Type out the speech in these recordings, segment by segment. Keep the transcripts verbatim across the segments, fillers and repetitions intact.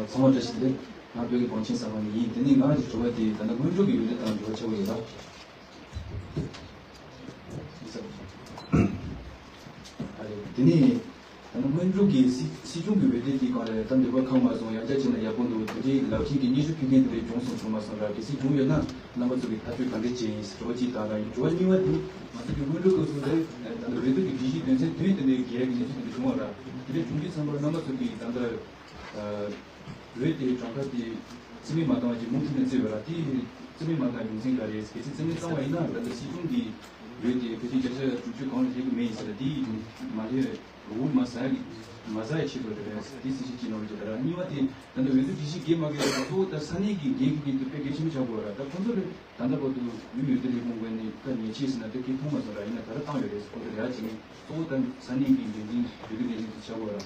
ཚང་མ་བཀྲ་ཤིས་བདེ་ལེགས། ང་བོད་ཀྱི་བང་ཆེན་ཟམ་པ་ནས་ཡིན། དེ་ནས་ང་གི་དྲི་བ་དེ་ད་ལྟ་སྔོན་འགྲོ་གི་ཡོན་ཏན་དང་འབྲེལ་བ་ཆགས་ཀྱི་ཡོད་ལ། ཨ་རེད། དེ་ནས་ད་ནི་སྔོན་འགྲོ་གི་སྲིད་སྲིད་སྐྱོང་གི་འོས་འདེམས་དེ་གང་རེད། ད་འདོད་པ་ཁེངས་མ་སོང་། ཡང་བསྐྱར་བྱས་ན་ཡག་པོ་འདུག་དེ་འདྲའི་ལག་ཁྱེར་གྱི་སྙན་ཞུ་ཕུལ་མཁན་དེ་འདྲ་བྱུང་སོང་བྱུང་མ་སོང་ར། གལ་སྲིད་བྱུང་ཡོད་ན་རྣམ་པ་ཚོ་གིས་ཐག་གཅོད་ག་འདྲ་བྱས་ཡིན་ཟེར་དྲི་བ་གཅིག་དང་། ད་ཡིན་དྲི་བ་གཉིས་པ་དེ་ང་ཚོ་གི་སྔོན་འགྲོ་སྐབས་སུ་རེད། ད་ནི་འོས་བསྡུ་གི་སྒྲིག་གཞི་དོན་ཚན་བདུན་དེ་འདྲའི་འགལ་གྱི་གནས་ཚུལ་དེ་འདྲ་བྱུང་བ་ར། དེ་འདྲ་བྱུང་དུས་ཙམ་པར་རྣམ་པ་ཚོ་གིས་ད་ལྟ་འོས་དེ་གྲངས་ཀ་དེ་རྩིས་མེད་མ་བཏང་བ་ཅིག་མུ་མཐུད་ནས་བརྩིས་པ་ར། དེ་རྩིས་མེད་མ་བཏང་རྒྱུ་མཚན་ག་རེ་རེད། གལ་སྲིད་རྩིས་མེད་བཏང་བ་ཡིན་ན་ད་ལྟ་སྲིད་སྐྱོང་གི་འོས་དེ་ཕལ་ཆེར་བརྒྱ་ཆ་དྲུག་ཅུ་གང་ལ་སླེབས་ཀྱི་མེད་ཡིན་ཟེར་ལ། དེ་ཡིན་མ་སླེབས་འོས་མ་ཟ་ཡ་མ་ཟ་ཡ་ཆེད་དུ་རེད། དེ་སྲིད་སྤྱི་སྤྱི་ནོར་གྱི་ད་ར། གཉིས་པ་དེ་ད་ལྟ་འོས་བསྡུ་སྒྲིག་གཞི་འགལ་མ་འགལ་ལ་གཙོ་བོ་ད་ས་གནས་ཀྱི་འགན་འཁྱེར་མཁན་དེ་དཔེ་གལ་ཆེན་པོ་ཆགས་དགོས་ར། ད་ཁོང་ཚོ་ལ་ད་ལྟ་བར་དུ་ཡུལ་ཡུལ་དེ་ལས་ཁུངས་ངོས་ནས་ད་ཉེས་ཆད་ཟེར་ན་དེ་གལ་མཐོང་མ་སོང་ར། ཡིན་ན་ད་ར་བཏང་ཡོད་རེད། ཁོང་ཚོ་ལ་ཡ་བྱས་ནས་གཙོ་བོ་ད་ས་གནས་ཀྱི་འགན་འཛིན་འོས་བསྡུ་འགན་འཛིན་དེ་ཆགས་དགོས་ར།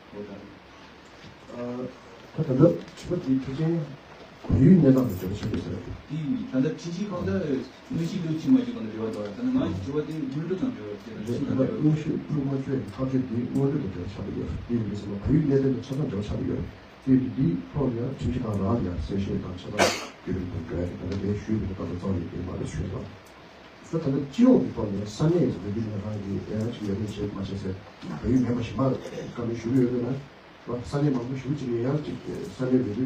འོ་ད། ད་ད་ལྟ་དྲི་བ་དེའི་ཐད་ཀྱང་བལ་ཡུལ་གནས་སྟངས་དང་འབྲེལ་བ་ཆེན་པོ་ཟེར་བ་དེ། དེ་ད་ལྟ་ཁྲིམས་ཞིབ་ཁང་ད་དངོས་གཞི་བློས་ཁྲིད་མ་བྱུང་གང་ལ་འབྲེལ་བ་འདུག་ད་ནི་ང་ཡི་དྲི་བ་དེ་སྔོན་འགྲོ་དང་འབྲེལ་བ་དེ་དང་རེད། ད་ཁྲིམས་ལྟར་དང་འབྲེལ་བ། དངོས་ཞུ་བློས་མ་བཅོལ་བའི་ཐག་གཅོད་དེ་སྔོན་འགྲོ་དང་འབྲེལ་བ་ཆགས་ཀྱི་ཡོད། དེ་ཡིན་དུས་ཙམ་པ་བལ་ཡུལ་གནད་དོན་དང་ཆ་ཚང་འབྲེལ་བ་ཆགས་ཀྱི་ཡོད། དེ་ཡིན་དུས་དེའི་ཐོག་ནས་ཁྲིམས་ཞིབ་ཁང་རང་ལ་གསལ་བཤད་དང་ཆ་ཚང་བརྒྱུད་རིམ་དུ་འགྲོ་ཡ་དེ་ད་ལྟ་ངས་ཞུས་པ་དེ་ལྟ་བུ་རྩ་བ་ཉིད་དེ་མ་རེད་ཞུས་དང་། ད་ད་ལྟ་སྤྱི་ཡོངས་ཀྱི་ཐོག་ནས་ས་གནས་ཀྱི་འོས་བསྡུ་ལྷན་ཁང་གིས་ཡང་ཅིག་ལས་དོན་བྱེད་མ་བྱེད་ཟེར་བལ་ཡུལ་མིན་པ་གཞན་པར་བཀའ་མོལ་ཞུ་གི་ཡོད་པས་ན། ས་གནས་མང་པོ་ཞེ་པོ་ཅིག་ནས་ཡང་ཅིག་ས་གནས་འོས་བསྡུ་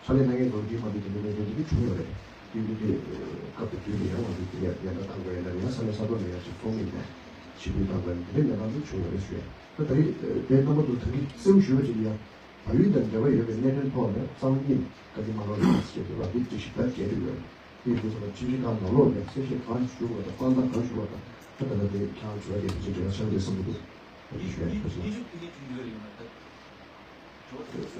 ཕྱག་ལས་གནང་མཁན་ཚོ་འདི་མ་འདི་དེ་འདྲ་མེད་དེ་འདི་འདྲ་བྱུང་ཡོད་རེད། དེ་འདི་དེ་སྐབས་དེ་དུས་ལ་ཡང་ང་ཚོ་དེ་ཡར་ཡར་ལྟ་བཏང་དགོས་ཡ་ན་ཡང་ས་གནས་ས་ཐོག་ནས་ཡང་ཅིག་ཚོགས་མི་ནས་ཞི་རྒོལ་བཏང་དགོས་ཡ་ན་དེ་འདྲའི་གནས་སྟངས་ཚོ་བྱུང་ཡོད་རེད་ཞུ་ཡ། ད་ད་རེས་དེ་རྣམ་པ་ཚོ་ད་རེས་གསལ་པོ་ཞུ་བ་ཅིག་ཡ། བལ་ཡུལ་དང་འབྲེལ་བ་ཡོད་པའི་གནད་དོན་ཐོག་ནས་རྩ་བ་ཉིད་ནས་བཀའ་འདྲི་མ་གནང་རོགས་ཞེས་པ་འདི་སྒྲིག་གཞི་ལྟར་འགལ་འགྲོ་ཡོད་རེད། དེ་ཡིན་དུས་ཙམ་པ་ཁྲིམས་ཞིབ་ཁང་ནང་ལོགས་ནས་གསལ་བཤད་གང་ཞུ་དགོས་དང་དཔང་རྟགས་གང་ཞུ་དགོས་དང་ད་ད་ལྟ་དེ་ཁྱེད་རང་ཞུ་བ་དེ་ཕལ་ཆེར་འབྲེལ་བ་ཆགས་འདུག་བསམ་གྱི་འདུག་ཨ་ཅེ་ཞུ་ཡ་ཞུ་བ་ཞིག་ལ། ཡང་ད་འདི་ཚོ་བཞག་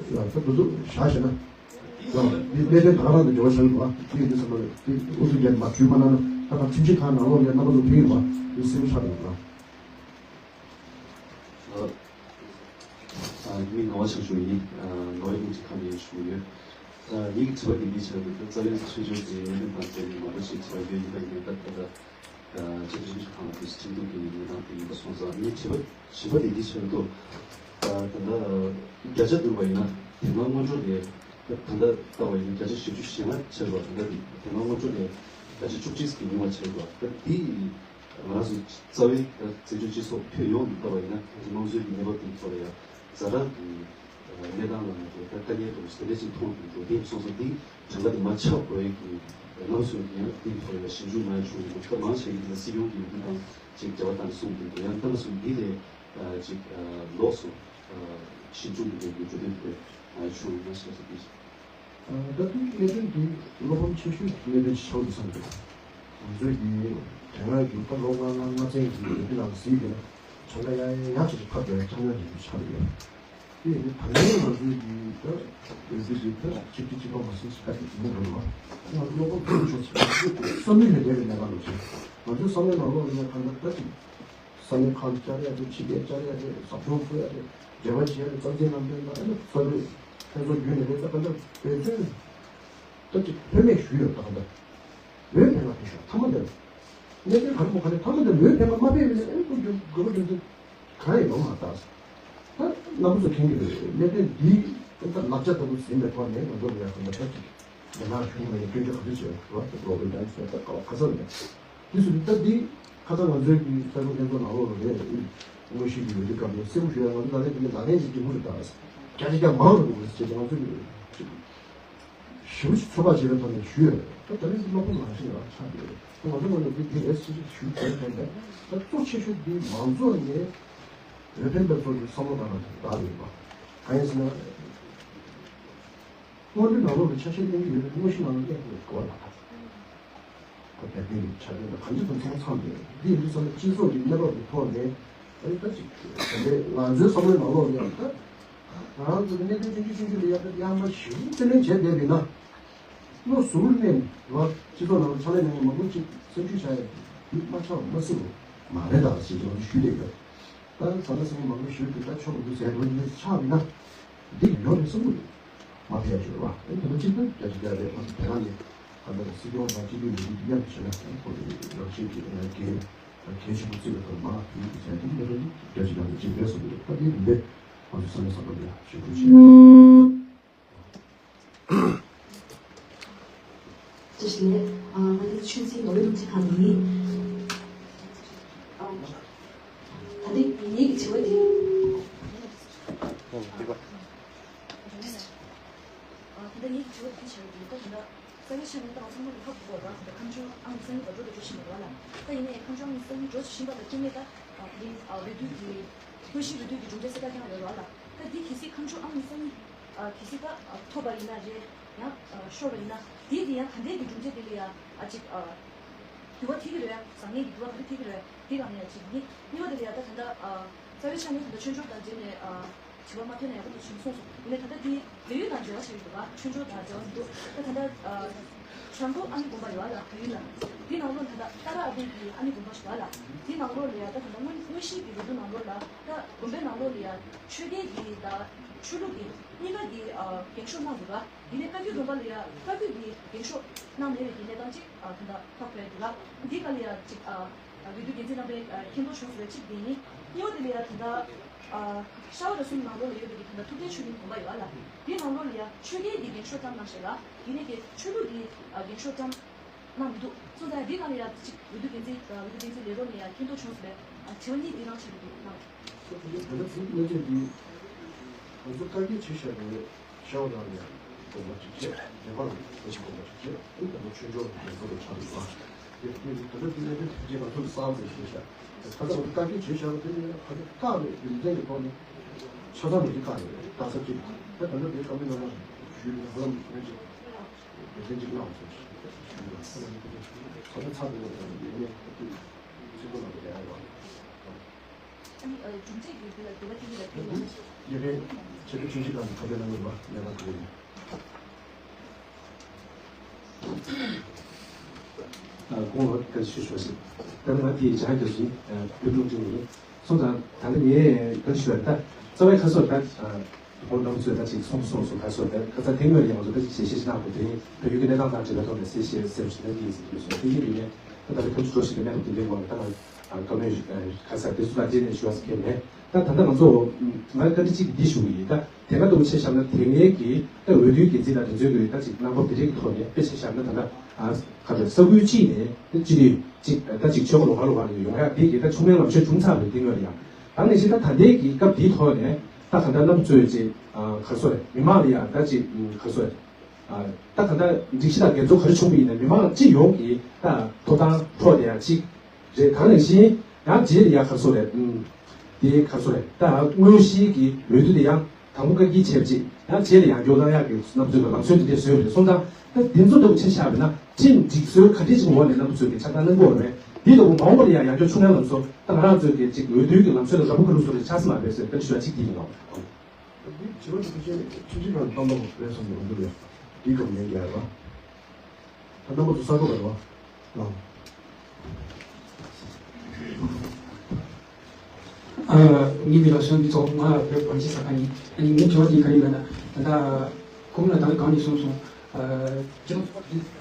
བྱས་ན། ཡང་འདི་གནད་དོན་ད་ག་རང་དང་འབྲེལ་བ་བྱས་ཡོད་པ་དེ་ཡིན་དུས་ཙམ་པ་དེ་ཨུ་ཚུགས་རྒྱབ་མ་ཞུས་མ་གནང་ན་ད་ད་ཁྲིམས་ཞིབ་ཁང་ནང་ལོགས་ནས་རྣམ་པ་ཚོ་ཕེབས་ཡོད་པ་དེ་གསལ་པོ་ཆགས་འདུག་ལ། ཨ། ཨ། ངའི་ངག་དབང་ཕྱག་ཞུ་ཡིན། ཨ། ངག་དབང་དབུ་ཁྲིད་ཁང་ནས་ཞུ་ཡོད། ཨ། ངའི་གི་དྲི་བ་འདི་འདི་ཆགས་འདུག་ད་རྩ་བའི་ཆོས་ཕྱོགས་ཀྱི་གནད་དོན་དང་འབྲེལ་ནས་མང་པོ་ཞིག་དྲི་བ་ཡོད་ཡིན་པ་ཡིན་ན་ད་ལྟ་ད་ཆབ་སྲིད་ཁང་ལ་དུས་ཁྲིམས་གཏུག་གི་གནས་སྟངས་དེ་ཡིན་པ་སོང་ཙང་ངའི་དྲི་བ་བཞི་པ་འདི་འདི་ཆགས་འདུག་ད་ད་ལྟ་བརྒྱ་ཆ་བསྡུར་བ་ཡིན་ན་དེ་སྔ་སྔོན་འགྲོ་ནས་ད་ད་ལྟ་ལྟ་བ་ཡིན་ན་བརྒྱ་ཆ་བཞི་བཅུ་ཞེ་ལྔ་ཆགས་པ་ད་ལྟ་དེ་སྔ་སྔོན་འགྲོ་ནས་བརྒྱ་ཆ་བཅུ་གཅིག་གི་ཉུང་བ་ཆགས་པ་ད་འདི། ང་རང་ཚོ་རྩ་བའི་བཙན་བྱོལ་སྤྱི་ཚོགས་ཁྱོན་ཡོངས་ནས་བལྟ་བ་ཡིན་ན་དམངས་གཙོའི་གནས་བབ་དེའི་ཐོག་ལ་ཡང་ཛ་དྲག་གི་གནས་སྟངས་ལ་ང་ཚོ་ད་དཀའ་ངལ་འདུག་དེ་འདྲ་ཞིག་མཐོང་གི་འདུག་དེ་སོང་ཙང་འདི་གྲངས་ཀ་དེ་མར་ཆག་དགོས་ཀྱི་རྣམ་པ་ཚོས་ཀྱི་ཡང་དེའི་ཐོག་ལ་ཡང་ཞིབ་འཇུག་མ་ཡང་བྱུང་ཡོད་འདུག་ད་མང་ཆེ་གི་འདི་ལ་སྲིད་སྐྱོང་གི་འདི་དང་ཅིག་འབྲེལ་བ་དང་གསུངས་ཀྱི་འདུག་ཡང་རྣམ་པ་ཚོས་འདི་ལས་ཅིག་ལོགས་སུ་ཞིབ་འཇུག་གི་འདུག་གི་གྲུབ་དོན་དེ་མ་ཡང་བྱུང་ཡོད་ན་ཞེས་སོགས་འདི། ད་ལྟའི་གནད་དོན་འདི་བློ་ཕམ་ཆེ་ཤོས་ཀྱི་གནད་དོན་ཞིག་ཆགས་འདུག་བསམ་འདུག་ང་ཚོས་ཀྱི་དེ་སྔ་གི་ད་ལོ་ལྔ་ལྔ་ལྔ་ཚན་གྱི་ལས་འགུལ་ནང་གཟིགས་པ་ཡིན་ན་གྲངས་ཀ་ཡང་ཡང་ཡང་ཞིག་ཕར་འགྲོ་ཡ་རྐྱང་རྐྱང་ཞིག་ཆགས་ཡོད། དེ་ཡིན་དུས་ད་ལན་ང་ཚོས་ཀྱི་ད་འོས་བསྡུ་འདི་ད་གཅིག་སྒྲིལ་གཅིག་རྟོགས་མ་ཟིན་ཞིག་ད་གཅིག་ཡིན་འགྲོ་བ་ང་ཚོ་བློ་ཕམ་ཆེ་ཤོས་ཆགས་འདུག་བསམ་བློ་ལས་འདས་པའི་གནས་སྟངས་འདུག་ང་ཚོའི་བསམ་བློའི་ནང་ལོགས་ནས་གང་ལྟར་ད་གཅིག་བསམ་བློའི་ཁ་ལ་བཅར་ཡ་རེད། ཕྱི་རྒྱལ་བཅར་ཡ་རེད། ཟབ་སྦྱོང་ཚུགས་ཡ་རེད། འབྲེལ་བ་བྱེད་ཡ་རེད། རྩ་འཛིན་ལམ་སྟོན་དང་ཨ་ནི་གསར་འགོད་ལྷན་ཚོགས་བརྒྱུད་ནས་རེད། ད་ག་འདྲ་འབད་བརྩོན་ད་ཅིག་ལྷོད་མེད་ཞུས་ཡོད། ད་ག་འདྲ་འོས་འཕེན་ལ་ཕེབས་ཤོག་ཐ་མ་དེར་གནད་དོན་ག་རེ་མོ་ག་རེ་ཐ་མ་དེར་འོས་འཕེན་ལ་མ་ཕེབས་པ་ཡིན་ན་ཨ་ནི་ཁོ་རྒྱུ་དགོས་པ་འདྲ་འདུག་གང་ཡིན་ལོ་མ་ལྟ། ད་རྣམ་པ་ཚོ་མཁྱེན་གྱི་རེད། གནད་དོན་འདི་ད་ལག་ཆ་ལྟ་བུ་ཟིན་པའི་ཐོག་ནས་ང་ཚོ་ལ་ཡ་ག་འདྲ་ད་ཅིག་རྒྱ་ནག་གཞུང་ལ་ཡང་སྐྱོན་བརྗོད་ག་ཚོད་བྱས་ཡོད་རེད་བ། གློ་བོར་ཊའིམ་སི་ལ་ད་ག་བ་ཁ་ཚ་རེད། དེ་སུ་ད་འདི་ཁ་ཚ་ང་ཚོའི་གི་ས་ཁུལ་ལྷན་ཚོགས་ནང་ལོགས་ལ་རེད། དངོས་གཞི་གི་འོས་བསྡུ་སྐབས་ནས་སེམས་ཞུ་ཡ་ང་ཚོ་ད་ལན་དེ་ནས་ལག་ལེན་གྱི་སྒྲིག་འཛུགས་རེད། ད་བརྒྱ་ཆ་བརྒྱ་མང་རུ་འགྲོ་དགོས་ཟེར་བྱས་ཏེ་ང་ཚོ་གི་ཞེ་པོ་ཅིག་ཚོད་དཔག་བྱས་པའི་ཐོག་ནས་ཞུས་ཡོད་རེད། ད་ད་ལན་འདི་སློབ་སྦྱོང་ནང་བཞིན་ཡོད་ཆགས་ཡོད་རེད། ང་ཚོ་ནང་ལ་འདི་དེ་རེད་ཟེར་ཞུ་དགོས་དོན་དེ་ད་གཙོ་ཆེ་ཤོས་འདི་མང་ཚོགས་ནས་འོས་འཕེན་པའི་ཚོགས་ཀྱི་བསམ་བློ་གཏོང་བ་དང་རག་ལས་པ་གང་ཡིན་ཟེར་ན། སྔོན་འགྲོའི་ནང་ལོགས་ལ་ཆ་ཤས་གནང་གི་ཡོད་པའི་དངོས་གཞི་ནང་ལ་གནས་དགོས་པ་ལ་ཁོ་རྒྱ་སྐད་ཀྱི་ཆ་རྐྱེན་དང་གང་ཅི་དང་ཚང་མ་ཚང་སྟེ་འདི་ཡིན་དུས་ཙམ་ལ་སྤྱི་ཚོགས་ཀྱི་གནས་བབ་ཀྱི་ཐོག་ནས་ཨ་ནི་ད་ཅིག་དེ་འདྲའི་ང་ཚོའི་བསམ་བློའི་ནང་ལོགས་ལ་ཡང་ད་ང་རང་ཚོ་གི་གནད་དོན་ཆུང་ཆུང་ཆུང་ཆུང་ལ་ཡང་ད་ཡང་མ་ཞིག་བརྩི་ལེན་བྱས་བསྡད་པ་ཡིན་ན་བློ་གཟུ་བོར་གནས་ནས་སྤྱི་ཚོགས་ནང་ལ་ཕྱག་ལས་གནང་མཁན་མང་པོ་ཅིག་སེམས་ཤུགས་ཆག་ཡ་ཡིད་མ་ཆགས་པ་མ་སྲིད་པ་མ་རེད་ད་ཅེས་ང་ཚོ་ཞུས་བསྡད་ཡོད། ད་ནི་ཟ་མ་ཟ་མཁན་མང་པོ་ཞིག་གིས་ད་ཆོག་མི་འདུག་ཟེར་འགྲོ་ཡིན་ན་ཆགས་མི་ན་འདི་ཡོད་རེད་བསམ་གི་འདུག་མ་ཕེབས་ཡ་ཅིག་རེད་བ། ཨ་ནི་དེ་འདྲ་གཅིག་ད་རྒྱ་ཆེ་རྒྱ་རེད། ང་ཚོ་དེ་རང་ནས་ད་ལྟ་སྲིད་སྐྱོང་དང་སྤྱི་འཐུས་མི་འདུས་མཉམ་དུ་བྱས་ན་ཁོ་ཚོ་རང་བཞིན་གྱི་ང་གལ་གལ་ཆེན་པོ་བརྩི་བའི་ཐོག་མ་དེའི་གི་ཟེར་དེ་འདྲ་རེད། རྒྱ་ཆེ་རྒྱ་རེད་ཅིག་རེད་བསམ་གི་འདུག་ད་དེ་མི་འདྲ་ང་ཚོ་ས་གནས་ས་ཁུལ་ལ་ཞུ་དགོས་ཆེ། ངེད་ཀྱི་དྲི་བ་དེ་བྱས་ཡོད་དུས་ད་ད་ལྟ་རྩ་བའི་ཆ་ནས་ད་ང་ཚང་མ་གི་ཧ་གོ་གོ་ར་ད་ཁམས་ཆུང་ཨང་གི་སང་ཉིན་བར་འགྲོ་དང་འགྲོ་བཞིན་པ་རེད་བ་ལ། ད་ཡིན་ནའི་ཁམས་ཆུང་ཨང་གི་སང་ཉིན་འགྲོ་བཞིན་པ་ལ་སྐྱེ་དམན་ད་འདི་འོས་བསྡུ་གི་དངོས་གཞིའི་འོས་བསྡུ་གི་གྲུབ་འབྲས་གསལ་ཁ་རྐྱང་རེད་བ་ལ། ད་འདི་གལ་སྲིད་ཁམས་ཆུང་ཨང་གི་སང་ཉིན་གལ་སྲིད་ད་ཐོབ་པ་ཡིན་ན་རེད། ཡང་ཤོར་བ་ཡིན་ན་དེ་དེ་ཡང་ད་ལྟའི་གི་གྲུབ་འབྲས་དེ་ལ་ཡང་ཨ་ཅིག་འགྱུར་བ་ཐེབས་ཀྱི་རེད། བཟང་ངན་གྱི་འགྱུར་བ་ག་རེ་ཐེབས་ཀྱི་རེད། དེ་གང་ཡང་ཅིག་ནི་གཉིས་པ་དེ་ལ་ཡང་ད་ད་ལྟ་རྩ་བའི་ཆ་ནས་ད་ལྟ་ཆོས་འབྱོར་དང་འབྲེལ་ནས་དྲི་བ་མ་ཐོན་ན་ཡག་པོ་འདུག་ཞེས་གསུངས་སོང་། ཡིན་ནའི་ད་ལྟ་དེ་བལ་ཡུལ་དང་འབྲེལ་བ་ཆགས་ཀྱི་འདུག་ག་ཆོས་འབྱོར་དང་འབྲེལ་བ་འདུག་ད་ད་ལྟ་བྲག་འགོ་ཨ་ནི་དགོན་པ་ཡོད་ལ་བལ་ཡུལ་ལ། དེ་ནང་ལོགས་ད་ལྟ་ཏཱ་ར་ཨ་བྷེ་གི་ཨ་ནི་དགོན་པ་ཞིག་ཡོད་ལ། དེ་ནང་ལོགས་ལ་ཡང་ད་ད་ལྟ་དངོས་དངོས་གཞིའི་གི་འོས་བསྡུ་ནང་ལོགས་ལ་ད་དགོན་པའི་ནང་ལོགས་ལ་ཡང་ཆོས་རྒྱལ་གྱི་དང་ཆོས་ལུགས་ཀྱི་གཉིས་ཀ་གི་འགེངས་ཤོག་གནང་འདུག་ག་དེ་ནས་བཀའ་བརྒྱུད་ལུང་པ་ལ་ཡང་བཀའ་བརྒྱུད་ཀྱི་འགེངས་ཤོག་གནང་མེད་པའི་གི་གནས་སྟངས་ཅིག་ད་ལྟ་ཧ་གོ་ཡ་འདུག་ལ། འདི་ག་ལ་ཡང་ཅིག་འོས་བསྡུ་འགན་འཛིན་རྣམ་པས་མཁྱེན་རྟོགས་བྱུང་ཟེར་བ་གཅིག་དེ་ཡིན། གཉིས་པ་དེ་ལ་ཡང་ད་ལྟ་ཤ་བ་ར་གསུམ་ནང་ལོགས་ལ་ཡོད་པའི་གི་ད་ལྟ་ཐུབ་བསྟན་ཆོས་གླིང་དགོན་པ་ཡོད་ལ། དེའི་ནང་ལོགས་ལ་ཡང་ཆོས་རྒྱལ་གྱི་འགེངས་ཤོག་བཀྲམ་གནང་ཞེས་ལ། དེ་ནས་གི་ཆོས་ལུགས་ཀྱི་འགེངས་ཤོག་བཀྲམ་གནང་མི་འདུག་སོང་ཙང་འདི་ནང་ལ་ཡང་ཅིག་འོས་བསྡུ་འགན་འཛིན་འོས་བསྡུ་འགན་འཛིན་ལས་རོགས་ནས་ཡང་མཁྱེན་རྟོགས་བྱུང་ཟེར་བའི་དྲི་བ་གཉིས་འདི་རང་ཆེད་དུ་གནང་། ད་ལྟ་འཛིན་གནས་ཚུལ་འདི་ང་ཚོ་བཀའ་འགུལ་བྱེད་བཞག་པའི་ཤ་བ་ནང་ལ་ཡང་དགོངས་པ་ཅིག་བྱས། ལས་ཁང་ལ་ཡང་ཅིག་དགོངས་པ་ཅིག་བྱས། ཨ་ནི་ད་ལྟ་ཆོས་འབྱོར་ལ་ཡང་ཚོགས་འདུ་ཆགས་འདུག་བ། དེ་ད་ལྟ་འདི་གནད་དོན་ཐེངས་གཅིག་ང་ཚོ་ལ་གསར་པ་ཞིག་ཤེས་བཞག་ཁ་སང་ང་ཚོ་བཀའ་འགུལ་བྱེད་བཞག་པ་དེ་ནི་ཧ་ཅང་བཀག་ནས་རྒྱུ་མཚན་གྱི་ཐོག་ནས་ཆ་ཚང་མི་འདི་བཀག་ནས་རེད། བཀག་ས་གཅིག་ད་ད་ལྟ་འདི་བཀའ་མོལ་གནང་ན་ཞུས་ནས་ཧ་ལམ་ཡང་ཅིག་འགན་འཛིན་གཅིག་གནང་སོང་ཞེས་ཞུས་ཡོད། ཚོགས་པ་ཚར་འདུག་ཡོད་ནས་ཚིག་པ་ལ་ཡང་ཡོད། ཨ་ནི་གྲུབ་འབྲས་ཀྱི་འདི་ལ་འགྱུར་བ་ཐེབས་ཀྱི་རེད་ལ། ཡོད་རེད། ཆེད་དུ་ཆུང་ཆུང་ལ་ཁ་པའི་ནང་ལ་ལས་ཀ་གང་ཡིན། ཨ་དགོངས་པ་བཀའ་ཞུ་ཞུ་ཞིག་ད་ནི་ང་དེའི་བྱ་རྒྱུ་ཞིག་བོད་ལུང་འདྲེན་ཡིན། སོང་ཙང་ད་ནི་ངས་བཀའ་ཞུ་བ་ད་རྩ་བའི་ཁ་སོར་ད་ཁོང་རྣམ་ཚོས་ད་ཅིག་གསུངས་གསུངས་སོང་། ཁ་སོར་ད་ཁ་ཚ་ཐེངས་མོས་ཡང་ང་ཚོ་ད་ཅིག་ཞལ་བཞེས་ཤིག་གནང་དགོས་དེ་རིང་བོད་ཡུལ་གྱི་གནས་སྟངས་དང་འབྲེལ་བའི་ཐོག་ནས་གསལ་བཤད་གསལ་པོ་ཞིག་གནང་གི་ཡིན་ཟེར་གྱི་ཡོད་སོང་། དེ་ཡིན་དུས་ནས་ད་ལྟ་ཁོང་ཚོ་འགྲོ་བཞིན་པའི་གནས་སྟངས་དེ་འདྲའི་སྐོར་ལ་ད་ང་བཀའ་མོལ་ཁ་ཚ་དེ་ཚོ་ད་དེ་ནས་ཞུ་བ་ཟེར་མཁན་མེད། ད་ད་ལྟ་ང་ཚོ་ང་བཀའ་འདྲི་གཅིག་འདི་ཞུ་གི་ཡིན། ད་དེ་སྔ་ལྟ་བུ་ཆ་བཞག་ན་དེ་སྔའི་གི་ད་འོས་བསྡུའི་འགན་འཛིན་དང་དེ་ཚོའི་གི་ད་ཅིག་གནང་བབ་དེ་འདྲའི་གི་ཐོག་ནས་དཔེ་ཆ་བཞག་ན་ད་ལྟ་ཨ་ག་རེ་ས་ཁུལ་གཅིག་ནས་ད་སྤྱི་འཐུས་གཅིག་ད་ཅིག་ཆོལ་ཁ་ལོགས་ཀ་ལོགས་ཀ་ནས་ཡོང་ཡ་དེ་གི་ད་ཆུང་མའི་ལམ་ཤོད་བྱུང་ཚར་བའི་དེ་སྔོན་ལ་ཡང་། ད་ནང་བཞིན་ད་ད་ལྟའི་གི་སྐབས་འདིའི་ཐོག་ནས་ད་ག་འདྲ་རྣམ་པ་ཚོས་ཅིག་ག་རེ་ཟེར་མི་མང་ལ་ཡང་ད་ཅིག་ག་རེ་ཟེར་ད་ག་འདྲ་སྒྲིག་གཞི་དང་འགལ་འཛུགས་ག་རེ་བྱུང་བ་ཡིན་ན་མི་མང་སྤྱི་ཡོངས་ཀྱི་ད་ཐོབ་ཐང་འཕྲོག་བསྡད་ཡ་གཅིག་རེད། གང་ནང་བཞིན་ཡང་རྗེས་ལ་ཡ་ག་རེ་ཟེར་རེད། ཨུམ། དེ་ག་རེ་ཟེར་རེད། ད་དངོས་གཞིའི་གི་འོས་བསྡུ་དེ་ཡང་དང་པོ་བཀའ་འགུལ་བྱས་པ་ཅིག་ཡང་རྗེས་ལ་ཡང་མགྱོགས་གཏོང་ཡག་གི་རྣམ་ཚུལ་དང་ལམ་སྲོལ་དེ་འདྲས་བཟོས་པ་རེད། སོང་ཙང་ད་འདི་ཚོ་ལྟ་བུ་ཆ་བཞག་པ་ཡིན་ན་ཁྲིམས་སྒྲིག་སྲོལ་ག་འདྲས་ཅིག་འོག་ནས་རྣམ་པ་ཚོས་ཀྱི་ཆ་ཚང་གནང་དགོས་རེད། འདི་ལྟ་བུ་མ་འོངས་པ་ལ་ཡང་ཡང་བསྐྱར་ཆུང་ནའི་ལམ་སྲོལ་ད་ང་རང་ཚོའི་གི་ཅིག་འོས་བསྡུའི་གི་ལམ་སྲོལ་ལ་རག་པོ་ག་རུ་བཟོ་རེད་ཆགས་སྲིད་མ་རེད་ཟེར་བཀའ་འདྲི་ཞུ་བ་གཅིག་དེ་ཡིན་ནོ། འདི་བྱེད་པ་འདི་ཁ་ཤས་ཁྲིམས་ཞིབ་ཁང་གི་གཏམ་པ་རེད་བསམ་ནས་འོང་གི་རེད། འདིའི་སྐབས་ལན་རྒྱག་ཡ་རེད་བ། ད་རྣམ་པ་ཚོ་གསར་འགོད་པ་རེད་བ། ལགས། ཨ། ངའི་མིང་ལ་བསོད་ནམས་ཚོགས། ང་བོད་བང་ཆེན་ས་ཁང་ཡིན། ཨ་ནི་ངའི་དྲི་བ་འདི་ག་ཡིན་ལབ་ན། ད་ལྟ་ཁོང་ལ་ད་ལྟ་གང་ནས་གསུངས་སོང་། ཨ། སྤྱི་ཚོགས་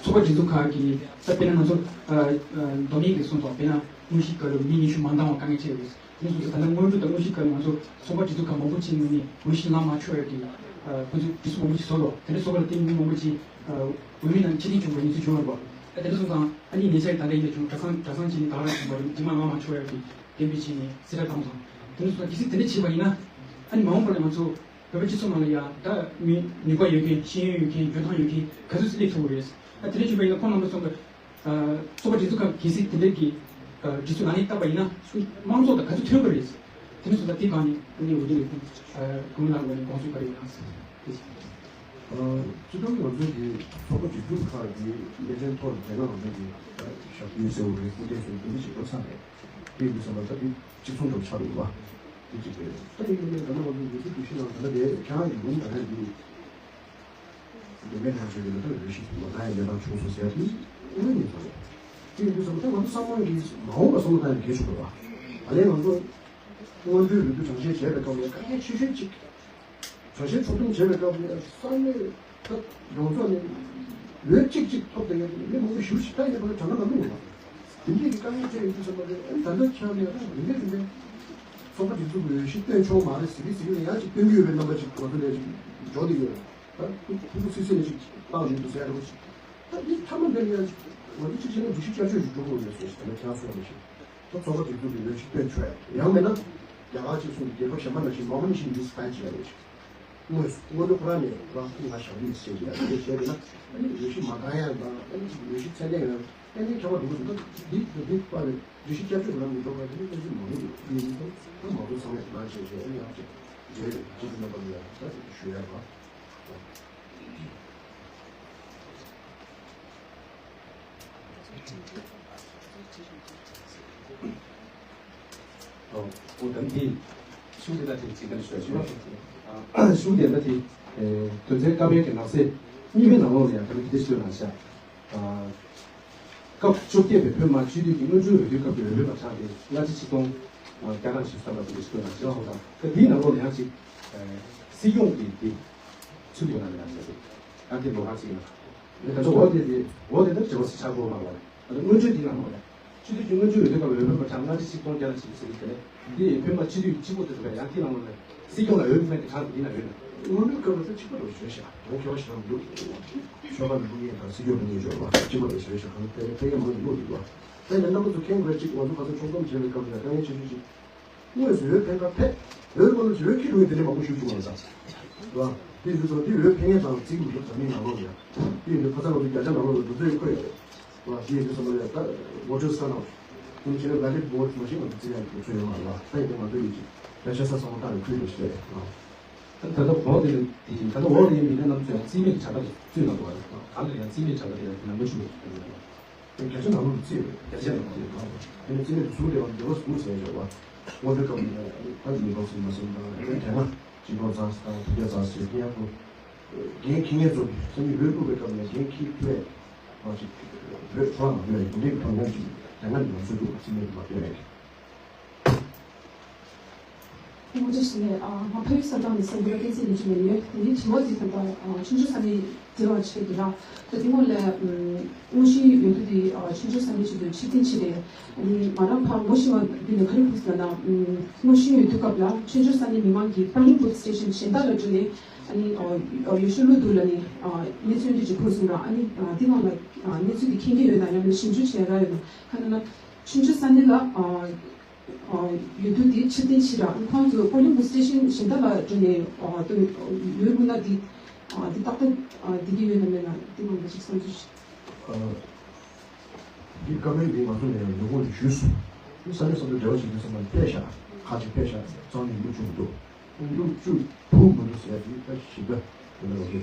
ཚོགས་པ་སྒྲིག་འཛུགས་ཁག་གིས་ད་དཔེར་ན་ང་ཚོ་ཨ་ཨ་མདོ་སྨད་ཀྱིས་གསུངས་སོང་། དཔེར་ན་དངོས་གཞིའི་སྐབས་ལ་མི་ཉི་ཤུ་མ་འདང་བ་དཀའ་ངལ་འཕྲད་ཡོད། དེ་སོང་ཙང་ད་ལྟ་སྔོན་འགྲོ་དང་དངོས་གཞིའི་སྐབས་ལ་ང་ཚོ་ཚོགས་པ་སྒྲིག་འཛུགས་ཁག་མང་པོ་ཅིག་ངོས་ནས་འོས་གཞི་ལངས་མ་ཆོག་ཡ་གི་ཨ་ཁོང་ཚོས་དུས་ཚོད་མང་པོ་ཅིག་བཟོ་རོགས། དེ་འདྲ་བཟོ་ག་ལ་བརྟེན་མི་མང་པོ་ཅིག་ཨ་འོས་མི་རྣམས་ཕྱིར་འཐེན་བྱུང་བའི་གནས་ཚུལ་བྱུང་བ་རེད་པ། ཨ་དེ་འདྲ་སོང་ཙང་ཨ་ནི་ཉེ་ཆར་ད་ལྟ་ཡིན་ན་བྱུང་གྲྭ་ཚང་གྲྭ་ཚང་ཅིག་ནས་ད་ག་རང་བྱུང་བ་རེད། རྗེས་མ་ལངས་མ་ཆོག་ཡ་གི་བསྟན་པའི་ཆེད་ནས་གསལ་བསྒྲགས་བཏང་སོང་། དེ་འདྲ་སོང་ཙང་གལ་སྲིད་དེ་འདྲ་བྱས་པ་ཡིན་ན་ཨ་ནི་མ་འོངས་པ་ལ་ང་ཚོ་བོད་པའི་སྤྱི་ཚོགས་ནང་ལ་ཡང་ད་མི་ནུས་པ་ཡོད་མཁན་ཤེས་ཡོན་ཡོད་མཁན་འཇོན་ཐང་ཡོད་མཁན་ག་ཚོད་ཅིག་སླེབས་ཐུབ་ཀྱི་རེད། ཨ་དེ་འདྲ་བྱས་པ་ཡིན་ན་ཁོང་རྣམ་པ་ཚོ་གི་ཨ་ཚོགས་པ་སྒྲིག་འཛུགས་ཁག་གལ་སྲིད་དེ་འདྲ་གི་ཨ་སྒྲིག་འཛུགས་ལག་ལེན་བསྟར་བ་ཡིན་ན་དམངས་གཙོ་དང་ག་ཚོད་མཐུན་པ་རེད། དེ་འདྲ་སོང་ཙང་དེ་སྒང་ནས་ཨ་ནི་འོས་བསྡུ་ལས་ཁུངས་ཨ་གོང་མ་ལགས་ངོས་ནས་དགོངས་ཚུལ་ག་རེ་ཡོད་ན་ཟེར། ཨ་སྤྱི་བཏང་ང་ཚོའི་གི་ཚོགས་པ་སྒྲིག་འཛུགས་ཁག་གི་སྣེ་ཚན་ཐོག་ལ་དེ་སྔ་ང་ཚོ་གི་ཞབས་ཞུ་ཟེར་བ་རེད། སྐུ་མཁྱེན་ཟེར་བ་འདི་འདྲ་ཞིག་འགྲོ་ཚར་རེད། དེ་ཡིན་དུས་ཙམ་པ་ད་དེ་གཅིག་མཚུངས་འདྲ་པོ་ཆགས་འདུག་བ། དེ་གཅིག་རེད། ད་ཡིན་ནའི་ད་ནང་ང་ཚོ་འོས་བསྡུ་སྒྲིག་གཞི་ནང་ད་ལྟ་དེ་ཁྱེད་རང་གི་ལུང་ད་ག་ཡིན། འདི་མེད་ན་ཆོས་ཀྱི་ལ་ད་འོས་ཤིག་ལ་ད་ཡང་ལས་དང་ཆུང་སོང་ཟེར་དུས་དངོས་ཡིན་ཙང་རེད། དེ་ཡིན་དུས་ཙམ་པ་ད་ང་ཚོ་ཚང་མ་གིས་མ་འོངས་པ་བསམ་བློ་བཏང་ཡང་གལ་ཆེན་པོ་རེད་བ། ད་ལན་ང་ཚོ་སྔོན་འགྲོའི་འོས་བསྡུ་གྲངས་བཤེར་བྱས་པའི་སྐབས་ལ་དཀའ་ངལ་ཆེ་ཤོས་གཅིག་གྲངས་བཤེར་ཚོགས་འདུ་བྱས་པའི་སྐབས་ལ་ས་གནས་ཁག་ཡོངས་རྫོགས་ནས་འོས་གཅིག་གཅིག་ཐོབ་བསྡད་མཁན་མི་མང་པོ་ཞེ་པོ་ཞིག་ད་ཡིན་ན་ཕ་གི་གྲངས་ཀ་ལ་མི་ཡོང་བ། དེ་འདྲའི་གི་དཀའ་ངལ་འཕྲད་ཡོང་དུས་ཙམ་པ་ལ་ཨ་ནི་ད་ལྟ་ཆགས་ནས་ཨ་ནི་རིམ་པས་རིམ་པས་ཚོགས་པ་སྒྲིག་འཛུགས་ཀྱི་འོས་གཞི་བཏོན་ཆོག་མ་རེད་ཟེར་གི་ཟེར་གི་ལ་ཡང་ཅིག་བཏོན་གི་ཡོད་པའི་རྣམ་པ་ཅིག་ང་ཚོ་ལ་ཅིག་འཇོག་བསྡད་ཡོད། ད་ཕྲུ་གུ་ཚིག་ཚིག་ནས་ཅིག་བཏང་བཞིན་འདུག་ཟེར་ཡ་འདྲ་པོ་ཅིག་ད་འདི་མཐའ་མ་འདི་ལ་ཡང་ཅིག་ང་ཚོ་གཅིག་བྱས་ན་སྒྲིག་གཞི་བསྐྱར་བཅོས་ཤིག་འགྲོ་དགོས་ཡོད་ཟེར་ཞིག་ད་ལྟ་ཁྱེད་རང་གསུངས་པ་ནང་བཞིན། ད་ཚོགས་པ་སྒྲིག་འཛུགས་ཀྱི་འོས་གཞི་བཏོན་ཆོག་ཡ། ཡང་མིན་ན་རྒྱ་གར་གཅིག་གསུངས་ཏེ་རྒྱལ་ཁབ་གཞན་པ་ནང་བཞིན་ནོར་མ་ནི་ཤིན་ལིས་ཕན་བྱེད་ཡ་རེད་ཅིག་དངོས་སུ་སྔོན་འགྲོ་ཁོ་རང་ནས་རང་ཁོ་ང་ཞབས་རིམ་ཟེར་གྱི་ཡ་དེ་བྱས་ཏེ་ན་ཨ་ནི་བརྗོད་གཞི་མ་འདང་ཡ་དང་ཨ་ནི་བརྗོད་གཞི་ཚད་ལྡན་ཡོད་ཨ་ནི་ཁྱད་པར་འདུག་ཟེར་ན་འདི་འདི་འདི་པ་རེད། བརྗོད་གཞི་བསྐྱར་བཅོས་མ་མི་འགྲོ་བ་དེ་ནི་ཏན་ཏན་མ་རེད་འདུག་ཡིན་ཙང་ད་མང་ཚོགས་ཚང་མས་དེ་ནང་བྱས་བྱས་ཨ་ནི་ཡང་བྱས་རྗེས་ལ་ཅི་ཐུབ་ན་པ་ལ་ཡ་ད་ཞུ་ཡ་རེད་པ། ཨོ་ཨོ་ད་འདི་ཤུགས་དེ་ད་དེ་ཅིག་ག་ཤོད་ཤོད། ཨ་ཤུགས་དེ་ད་དེ་ཨེ་དོན་ཚན་ཀ་བའི་གི་ནང་གསེས་གཉིས་པའི་ནང་ལོགས་ལ་ཡང་ད་ལྟ་དེ་ཤོད་ན་ཤག་ཨ་སྐབས་བཅོ་བརྒྱད་པའི་བོད་མི་སྤྱི་འཐུས་ཀྱི་སྔོན་འགྲོའི་འོས་བསྡུའི་སྐབས་ཀྱི་འོས་འཕེན་པ་གྲངས་དེ་ལྔ་བཅུ་ཆིག་སྟོང་བརྒྱ་གྲངས་ཤིག་བསམ་པ་དེ་ཤོད་ན་ཤག་ཨོ་ད་ད་འདིའི་ནང་ལོགས་ལ་ཡང་ཅིག་ཨེ་སྲིད་སྐྱོང་གི་དེ་ཚུད་ཡོད་ན་མེད་ན་ཟེར་ཏེ་ད་དེ་ལོ་ག་ཅིག་ཡིན་ན། ད་ལྟ་འོག་དེ་དེ་འོག་དེ་ལྟར་བྱེད་པ་སུ་ཆགས་དགོས་མ་རེད། ད་ལྟ་སྔོན་འགྲོའི་དེ་ནང་ལོགས་ལ་སྤྱི་འཐུས་ཀྱི་སྔོན་འགྲོའི་འོས་བསྡུ་སྐབས་འོས་འཕེན་པ་གྲངས་ལྔ་བཅུ་ཆིག་སྟོང་བརྒྱ་དང་ཞེ་དགུ་ཟེར་གྱི་དེ་ནས་འདི་འོས་འཕེན་པ་སྤྱི་འཐུས་གཅིག་པོ་དེ་འདུག་པས། ཡང་དེ་ནང་ལོགས་ལ་སྲིད་སྐྱོང་ལ་འོས་འཕེན་པའི་གྲངས་དེ་ནང་ཡོད་ན། སྔོན་འགྲོའི་སྐབས་ལ་ད་གཅིག་པ་རེད་བཟོས་ཤག་དོན་ཁྱད་པར་ཞེ་དྲག་མི་འདུག་ཤོག་ཁག་ནས་དབུ་བརྙེས་དང་སྲིད་སྐྱོང་དབུ་བརྙེས་འབྱོར་བ་གཅིག་པ་རེད་བཟོས་ཤག་གང་ལྟར་ཕན་ཡོན་མང་དུ་བླུགས་འདུག་པ། ད་ཡིན་ན་རྣམ་པ་ཚོ་མཁྱེན་དགོས་གཅིག་ང་ཚོ་ཁ་སང་ཕྱོགས་བསྡོམས་བྱས་པའི་སྐབས་ལ་དཀའ་ངལ་ཆེ་ཤོས་ཤིག་དངོས་སུ་འོས་འཕེན་ཁ་ཕེབས། འོས་བླུགས་ན་འོས་ཁྱེར་འགྲོ་ཡི་དེ་འདྲ་མང་པོ་ཞིག་བྱུང་བ་རེད་ད། རེད་བ། དེ་ཡིན་དུས་ཙང་དེ་འོས་འཕེན་མཁན་དང་རྩིས་མི་འདུག་དྲ་མིག་ནང་ལོགས་ལ་ཡ། དེ་ཡིན་དུས་ཁ་སང་ང་ཚོ་བརྒྱ་ཆ་ནང་ལོགས་ལ་འདུ་འཛོམས་འཁོད་ཡོད་རེད། རེད་བ། དེ་ཡིན་དུས་ཙང་ལ་ཡ་ད་voter turnout དེ་ནི་བྱས་ན་valid vote མ་ཤེས་ང་ཚོ་རྩིས་ཡག་གི་ཚོད་ཡོད་མ་རེད་བ། ད་ཡིན་དུས་ང་ཚོ་ཡིན་གྱི་བརྒྱ་ཆ་ས་སང་བཏང་ནས་ཁུལ་དུ་ཞིག་རེད་བ། ད་ད་ལྟ་འོག་དེ་ལ་དེ་ཡིན་ད་ལྟ་འོག་ལ་ཡིན་མི་སྣ་རྣམས་ཚོས་རྩིས་མེད་ཀྱི་དྲ་ཁ་ལ་བཙུད་གནང་འདུག་བ། གང་ལ་ཡང་རྩིས་མེད་དྲ་ཁ་དེ་ཡང་དེ་ནང་མ་བཅུག་རེད། བརྒྱ་ཆ་ནང་ལོགས་ལ་བརྩིས་ཡོད། བརྒྱ་ཆ་ནང་ལོགས་ལ་བརྩིས་ཡོད། དེ་ནས་རྩིས་མེད་དུ་ཟུག་བསྡད་པ་འདི་བ་ཟུག་ཟེར་ཡོད་པ། སྔོན་འགྲོའི་སྐབས་ནས་ད་ཉིས་སྟོང་ཟིན་མ་ཟིན་དང་དེ་ནས་དེ་སྔ་ཆིག་སྟོང་རྩ་གཅིག་དང་དྲུག་བརྒྱ་རྩ་གཅིག་དེ་ཡང་ཁོ་འགན་འཁྱེར་མཁན་ཚོ་གིས་སང་ཉིན་འོས་བླུགས་པའི་སྐབས་ནས་འགན་འཁྱེར་ཐུབ་པ་ཅིག་བོད་ཚོ་ལ་མ་ཡོད་ཡིན་འདྲའི་གི་དོན་སྙིང་ཅིག་དེ་སྔ་ནས་ང་ཚོས་འདུག་རྩིས་མེད་དུ་མ་སྤེལ་བས། ཐུགས་རྗེ་ཆེ། ཨ་ང་ཕ་ཡུལ་ས་ཐོག་ནས་སེམས་ཁུར་བསྟན་འཛིན་ལས་བྱེད་མེད་ཡོད། དེ་ནི་དྲི་བ་ཅིག་དང་ཨ་ཆུང་ཆུང་ས་ནས་འབྲེལ་བ་བྱེད་དུ་ར། ད་དེ་སྔོན་ལ་ཨམ་དངོས་གཞིའི་འོས་བསྡུ་དེ་ཨ་ཆུང་ཆུང་ས་ནས་བྱེད་དུ་ཕྱིར་འཐེན་བྱེད་རེད། ཨ་ནི་ང་རང་ཕར་ངོ་ཤེས་པ་བརྒྱུད་ནས་ག་རེ་ཕུལ་སོང་ལབ་ན། ཨམ་དངོས་གཞིའི་འོས་བསྡུ་སྐབས་ལ་ཆུང་ཆུང་ས་ནས་མི་མང་གིས་polling booth station གཞན་དག་ལ་འགྲོ་ནས་ཨ་ནི་ཨ་ཨ་འོས་ཤོག་བླུགས་འདུག་ལབ་ནས་ཨ་གནས་ཚུལ་འདི་ཅིག་ཕུལ་སོང་ར། ཨ་ནི་ཨ་དེ་སྔོན་ལ་ཨ་གནས་ཚུལ་འདི་མཁྱེན་གྱི་ཡོད་ན་ཡང་ན་ཞིབ་འཇུག་བྱས་ར་ཡོད་ན་ག་ན་ན་ཆུང་ཆུང་ས་ནས་ལ་ཨ། འོས་བསྡུ་དེ་ཕྱིར་འཐེན་བྱས་ར། ཁོང་ཚོས་polling booth station གཞན་དག་ལ་འགྲོ་ནས་ཨ་ཏོ་འོས་བླུགས་ན་དེ་ཨ་དེ་ཏག་ཏག་ཨ་བསྡད་ཀྱི་ཡོད་ན་མེད་ན་དེ་སྒང་ལ་ཅིག་བསམ་ཚུལ་ཞིག་ཨ་འདི་བཀའ་མོལ་འདི་ང་ཚོ་ནས་ཉོ་གོང་ནས་ཞུས་སོང་། འདི་ས་གནས་སོ་སོའི་འབྲེལ་བ་བྱེད་མཁན་ཚང་མ་ཕེབས་ཤག་ཁག་ཅིག་ཕེབས་ཤག་རྩ་ནས་བླུགས་བཅུག་མི་འདུག་བླུགས་བཅུག་ཐུབ་མི་འདུག་ཟེར་ཡ་དེ་ད་ཞིབ་ཕྲ་དེ་འདྲ་ལ་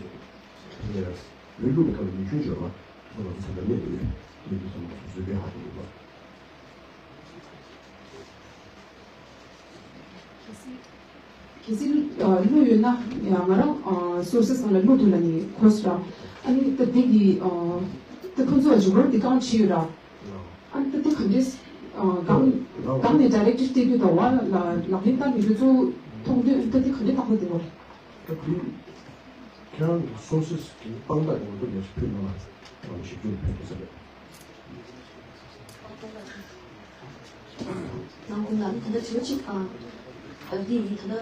ཡོད། འོས་བླུགས་པའི་སྐབས་ལ་ཉིན་གཞུང་འབྱོར་བ་ཚོ་ང་ཚོ་ཚང་མ་སླེབས་ཡོད། འདི་འདི་ཚང་མ་ང་ཚོ་བཟོས་པའི་ཧ་གོ་འདུག་ལ། གལ་སྲིད་ཨ་བླུགས་ཡོད་ན་ཡང་ང་རང་ཨ་སོ་སོ་སང་ལ་བླུགས་འདུག་ལབ་ནས་གོ་སོང་ར། ཨ་ནི་ད་འདི་གི་ཨ་ད་ཁོ་ཚོ་ཨ་ཇུ་བར་འདི་གང་བྱས་ཡོད་ར། ཨ་ནི་ད་འདི་ག་འདྲས་ཨ་གང་གང་ནས་ཌའི་རེག་ཊིབ་སྤྲད་དུས་དང་བ་ལ་ལག་ལེན་བསྟར་མི་འདུག་ཚོ་མཐོང་དུས་ད་འདི་ག་འདྲས་བཏང་ན་བདེ་མོ་རེད། ད་འདི་ཁྱེད་རང་གི་སོ་སོ་གི་དཔང་རྟགས་ཀྱི་ང་ཚོ་ལས་ཕུལ་གནང་ལ་ང་ཚོ་ཞིབ་འཇུག་ཕུལ་དགོས་ས་རེད། ནང་ཁུལ་ལ་ད་ལྟ་དྲི་བ་གཅིག་ཨ། ཨ་འདི་ཡིན་ད་ལྟ།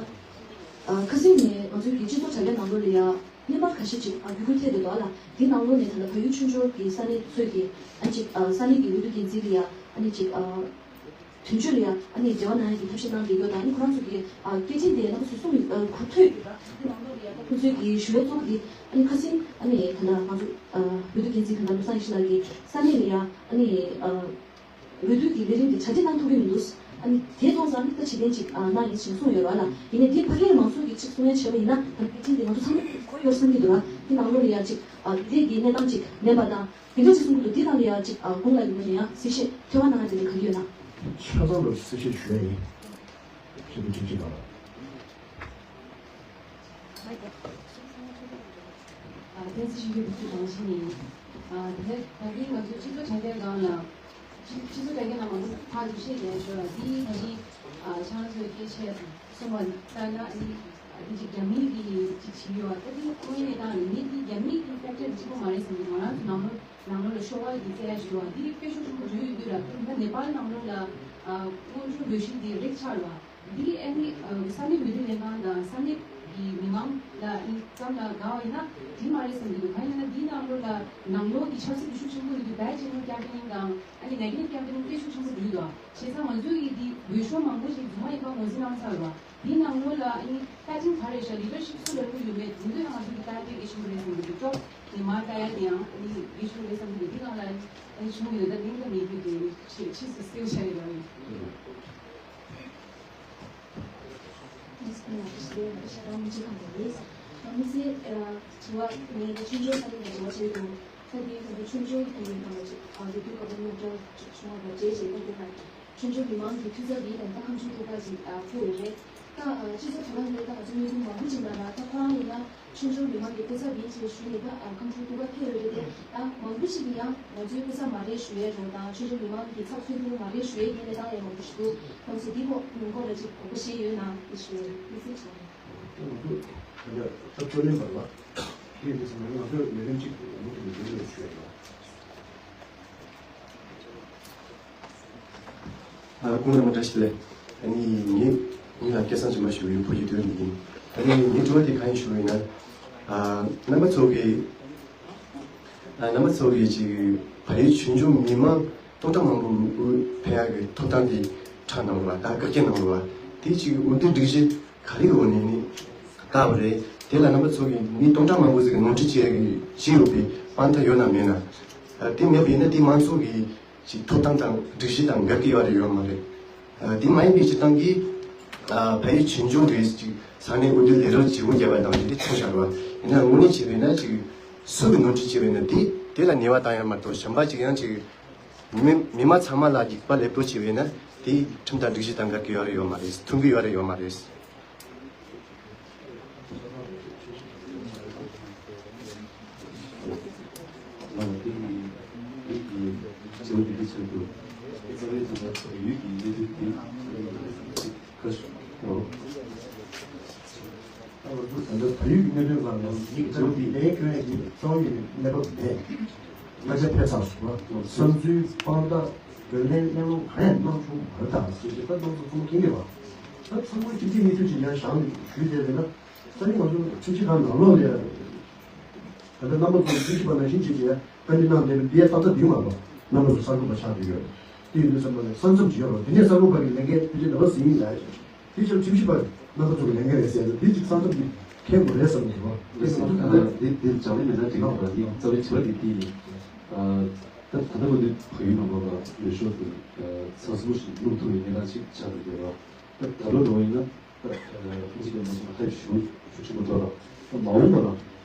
ཨ་ཁ་སང་ནས་ང་ཚོའི་གི་སྤྱི་ཚོགས་དྲ་རྒྱ་ནང་ལོགས་ལ་ཡ་སྣེ་མང་ཁ་ཤས་ཅིག་ཨ་གུ་གུལ་ཐེབས་འདུག་ཨ་ལ། འདི་ནང་ལོགས་ནས་ད་ལྟ་བལ་ཡུལ་ཆུང་ཆུང་གི་ས་གནས་ཚོས་ཀྱི་ཨ་ཅིག་ཨ་ས་གནས་ཀྱི་འོས་བསྡུ་འགན་འཛིན་ལ་ཡ་ཨ་ནི་ཅིག་ཨ་དོན་གཅོད་ལ་ཡ་ཨ་ནི་འབྲེལ་བ་གནང་ཡ་གི་ཐབས་ཤེས་གནང་བསྡད་ཡོད་དང་ཨ་ནི་ཁོ་རང་ཚོ་གི་ཨ་སྐད་འཕྲིན་དེ་ནང་ཚུད་སོང་གི་ཨ་གུ་ཐོས་ཡོད་ད། འདི་ནང་ལོགས་ལ་ཡ་ད་ཁོ་ཚོའི་གི་ཞུ་ཡ་གཙོ་བོ་འདི་ཨ་ནི་ཁ་སང་ཨ་ནི་ད་ལྟ་ང་ཚོ་ཨ་འོས་བསྡུ་འགན་འཛིན་ད་ལྟ་བློ་བཟང་ཡེ་ཤེས་ལགས་ཀྱིས་ས་གནས་ལ་ཡ་ཨ་ནི་ཨ། འོས་བསྡུ་གི་ལས་རིམ་དེ་གྲ་སྒྲིག་གནང་ཐུབ་ཀྱི་མི་འདུག་ཨ་ནི་དེ་གཏོང་ཙང་ནི་ད་ཕྱི་རྟེན་ཅིག་ཨ་གནང་ཡིན་ཞེས་གསུངས་ཡོད་ར་ལ། ཡིན་ནའི་འདི་ཕ་གིར་མང་ཚོགས་ཀྱིས་ཅིག་གསུང་ཡ་བྱས་པ་ཡིན་ན་ད་ཕི་ཊི་འདི་ང་ཚོ་ཚང་མས་གོ་ཡོད་བསམ་གྱི་འདུག་ར། འདི་ནང་ལོགས་ལ་ཡ་ཅིག་ཨ་དེ་འདྲས་ཀྱི་གནས་སྟངས་ཅིག་མེད་པ་དང་དེ་འདྲས་ཅིག་གསུང་གི་འདུག་འདི་ནང་ལ་ཡ་ཅིག་ཨ་དགུང་ལ་ཡོད་ན་ཡང་གསལ་བཤད་ཐོས་པ་གནང་ཡ་དེ་འདྲ་ག་རེ་ཡོད་ན། ཆ་ཚང་དུ་གསལ་བཤད་ཞུ་ཡ་ཡིན། ཞུ་དུ་ཅིག་ཅིག་ལ། ཨ་བསྟན་འཛིན་ཞུ་རྒྱུ་དེ་ཚོ་གང་ཞིག་ཡིན། ཨ་དེ་ནས་ད་གིན་ང་ཚོ་སྤྱི་ཚོགས་དྲ་རྒྱའི་སྒང་ལ། སྤྱི་སྤྱི་ཚོགས་དྲ་རྒྱའི་ནང་ང་ཚོ་ཕར་འདུ་ཤེས་ལས་ཤོར་བ་འདི་ད་གིན་ཨ་ཆང་ཚོའི་སྐད་ཆ་གསུངས་པ་ལྟར་ན་འདི་འདི་ཅིག་རྒྱ་མིའི་གི་ཅིག་བྱེད་ཡོད་བ། ད་འདི་དངོས་གནས་དང་ངས་འདི་རྒྱ་མིའི་གི་ཕེག་ཊར་གཅིག་པོ་མ་རེད་བསམ་གྱི། ང་རང་ཚོ་ནང་ལོགས་ནང་ལོགས་ལ་ཤོར་བ་གི་བཙལ་ཡ་ཞུ་བ་འདི་དཔེ་ཤུགས་ཆེན་པོ་བརྗོད་ཡོད་དུས་ལ་ད་ནེ་པཱལ་ནང་ལོགས་ལ་ཨ་སྔོན་འགྲོ་འབོད་ཤིང་འདི་རིགས་ཆགས་རེད་བ། འདི་ཨ་ནི་ས་གནས་འོས་བསྡུ་ལྷན་ཁང་དང་ས་གནས་ཀྱི་མི་མང་ལ་ཨ་ནི་ཙམ་ལ་དགའ་བ་ཡིན་ན་འགྲིག་མ་རེད་བསམ་གྱི་འདུག་གང་ཡིན་ན་འདིའི་ནང་ལོགས་ལ་ནང་ལོགས་ཀྱི་ཆབ་སྲིད་ཀྱི་ཤུགས་ཆེན་པོ་ཡོད་དུས་བལ་ཆེན་པོ་ཀེམ་པེ་ནིང་དང་ཨ་ནི་ནེ་གེ་ཊིབ་ཀེམ་པེ་ནིང་དཔེ་ཤུགས་ཆེན་པོ་འགྲོ་ཡོད་དོ། བྱས་ཙང་ང་ཚོས་ཀྱི་འདི་འོས་ཤོག་མང་པོ་ཞིག་རྫུན་མ་ཡིན་པ་ངོས་འཛིན་གནང་ཚར་བ། འདི་ནང་ལོགས་ལ་ཨ་ནི་པེ་ཊརན་ག་རེ་ཤག་ལི་ཌར་ཤིབ་སུ་ལ་དགོས་ཡོད་མེད་དེ་ཚོ་ཡང་ང་ཚོ་གི་ལྟ་སྟངས་ཨི་ཤུ་རེད་བསམ་གྱི་འདུག་ཅོག་ནས་མར་ལྟ་ཡ་དེ་ཡང་ཨ་ནི་ཨི་ཤུ་རེད་བསམ་གྱི་འདུག་འདི་སྒང་ལ་ཨ་ནི་བྱུང་ཡོད་ད་ནིང་ད་མི་རྒྱུ་དེ་ཕྱིས་ཕྱིས་སུ་སེལ་བྱ་ཡི་རང་ཡིན། དམིགས་བསལ་ངས་དྲི་བ་ཆུང་ཆུང་ས་ནས་འདྲི་བ་བྱས་འདུག་ས་དེའི་ཐོག་ཏུ་ཆུང་ཆུང་གི་ལས་དོན་སྐབས་ལ་ཅིག་ཨ་ལས་དོན་སྐབས་ལ་སློབ་གྲྭ་ཆུང་བ་དང་འབྲེལ་བྱས་ཏེ་དེ་ལ་ཆུང་ཆུང་མི་མང་གི་འཐུས་ཚབ་ཡིན་ནའང་ད་ཁམས་ཆུང་ཐུག་པ་ཅིག་ཨ་ཕེབས་ཡོད་རེད། ད་ཨ་སྤྱི་ཚོགས་དྲ་ལམ་ནས་ད་ང་ཚོ་མི་ཐུན་མང་པོ་ཅིག་ལ་ལ་ད་ཁོ་རང་ཡིན་ན་ཆུང་ཆུང་མི་མང་གི་སྐུ་ཚབ་ཡིན་ཅེས་ཞུས་ནས་ད་ཨ་ཁམས་ཆུང་ཐུག་པ་ཕེབས་ཡོད་རེད་དེ། ད་མང་པོ་ཞིག་གིས་ཡང་ང་ཚོའི་སྐུ་ཚབ་མ་རེད་ཞུ་ཡས་རེད། ད་ཆུང་ཆུང་མི་མང་གི་ཚབ་མཚོན་ཐུབ་མ་རེད་ཞུ་ཡས་ཡིན་ནས་ད་ཡང་མང་པོ་ཞིག་འདུག་ཁོང་ཚོས་འདི་ཐོག་ངོ་ལ་ཅིག་དགོངས་པ་བཞེས་ཡོད་ན་ཞུ་ཡས་རེད། དམིགས་བསལ་བྱུང་། ང་ཚོ་ད་ལྟ་ད་ལྟ་བརྩོན་ལེན་པ་ལ་དེ་ཡིན་དུས་ཙམ་པ་ང་ཚོ་ལས་དོན་གཅིག་ཡོང་གི་འདུག་ཞུ་ཡ་ཡིན། ཨ་སྐུ་ངོ་རྣམ་པ་བཀྲ་ཤིས་བདེ་ལེགས། ཨ་ནི་ངས་ངས་ལ་སྐལ་བཟང་ཆེན་པོ་ཞུ་བའི་བོད་ཀྱི་དོན་མི་ཡིན། ཨ་ནི་ངའི་དྲི་བ་དེ་གང་ཡིན་ཞུ་བ་ཡིན་ན། ཨ་རྣམ་པ་ཚོ་གིས་ཨ་རྣམ་པ་ཚོ་གིས་ཅིག་བལ་ཡུལ་ཆོས་འབྱུང་མི་མང་སྟོང་ཕྲག་མང་པོ་ཕེབས་ཡག་གི་ཐོབ་ཐང་དེ་ཁྲལ་གནང་རོགས་ལ་ད་བཀག་རྒྱ་གནང་རོགས་ལ་དེ་ཅིག་འོས་བསྡུ་སྒྲིག་གཞི་ག་རེ་འོག་ནས་ནི་བཏགས་པ་རེད། དེ་ལ་རྣམ་པ་ཚོ་གིས་མི་སྟོང་ཕྲག་མང་པོ་ཟིག་གི་ནོར་འཁྲུལ་བྱེད་ཡག་གི་བྱེད་ཡོད་པའི་དཔང་རྟགས་ཡོད་ན་མེད་ན། ཨ་དེ་མེད་པ་ཡིན་ན་དེ་མང་ཚོགས་ཀྱི་ཅིག་ཐོབ་ཐང་དང་སྒྲིག་གཞི་དང་འགལ་གྱི་ཡོད་རེད་ཡོད་མ་རེད། ཨ་དེ་མ་ཡིན་པའི་སྤྱིར་བཏང་གི་ཨ་བལ་ཡུལ་ཆོས་འབྱུང་གི་ཅིག་ས་གནས་འོས་བསྡུ་ལས་རོགས་བྱེད་སྒོ་བརྒྱབ་པ་དང་དེ་ཚོ་བཞག་པ་ཡིན་ན་དངོས་གནས་བྱས་པ་ཡིན་ན་ཅིག་སུ་གི་ནོར་འཁྲུལ་བྱས་པ་ཡིན་ན་དེ་དེ་ལ་ཉེས་པ་བཏང་ཡ་མ་གཏོགས་གཞན་པ་ཅིག་ཡང་ཅིག་མི་མི་མང་ཚང་མ་ལ་འཇིགས་པ་སླེབས་འགྲོ་བྱས་པ་ཡིན་ན་དེ་ཁྲིམས་དང་སྒྲིག་གཞི་དང་འགལ་གྱི་ཡོད་རེད་ཡོད་མ་རེད། མཐུན་གྱི་ཡོད་རེད་ཡོད་མ་རེད། ད་བར་དུ་ད་ལྟ་བལ་ཡུལ་གྱི་གནད་དོན་སྒང་ལ་ཡིག་ཚང་གི་ལས་སྐྱོན་གྱི་རྩ་བ་ཉིད་ནས་གནས་བབ་མེད། ད་ཆ་ཕེབས་ཚར་སོང་བ། བསམ་ཚུལ་དཔང་རྟགས་འགན་ལེན་གནས་ལུགས་གང་ཡང་གནང་བྱུང་མ་རེད་ད་ཟེར་གྱི་ད་གནང་ཚུལ་ཚང་མ་མཁྱེན་གྱི་རེད་བ། ད་ཚང་མ་ཁྱིམ་མཚེས་གཉིས་མཐུད་ཅིག་ཡར་བཞེངས་ཞུས་བསྡད་པས་ན་ས་གནས་ང་ཚོ་ཁྲིམས་ཞིབ་ཁང་ནང་ལོགས་ལ་ད་ལྟ་རྣམ་པ་ཚོ་ཁྲིམས་ཞིབ་པ་ནང་བཞིན་བྱས་བྱས་བཀའ་འདྲི་གནང་བསྡད་པའི་འདི་ཡ་ཏག་ཏག་འདུས་མ་རེད་བ། རྣམ་པ་ཚོ་གསར་འགོད་པ་ཆགས་བསྡད་ཡོད་རེད། དེ་ཡིན་དུས་ཙམ་པ་ནས་ས་མཚམས་ཅིག་ཡོད་རེད། དེ་ནས་གསར་འགོད་པ་གི་ལས་འགན་ཕལ་ཆེར་ནང་ཟིན་ཡིན་ལ། དེ་ཕྱིར་ཁྲིམས་ཞིབ་པ་རྣམ་པ་ཚོ་གི་ལས་འགན་རེད་ཟེར་ཡ་དེ་ཅིག་ས་མཚམས་ཀྱི་ཁེལ་དགོས་རེད་བསམ་གྱི་འདུག་བ། དེ་ང་ཚོ་ད་ལྟ་འདི་འདིར་སྦྱང་ལེན་མེད་ན་འགྲིག་གི་རེད། འདི་རྩ་བའི་དྲི་བ་འདི་འདི་ཡིན། ད་ད་ལྟ་བར་དུ་བལ་ཡུལ་ནང་ལོགས་ལ་འོས་ཤོག་འདི་ཚགས་ཚུད་པོ་ཞིག་བླུག་ཐུབ་པའི་གནས་སྟངས་ཅིག་ཆགས་བསྡད་ཡོད་རེད། ད་ད་ལོ་འགྲོ་བ་ཡིན་ན་ད་ཕྱི་རྒྱལ་མང་ཚོགས་ལ་ཧ་ཞུ་ཞུ་ཆེན་པོ་ཐོག་ལ་ད་མ་འོངས་པ་ལ་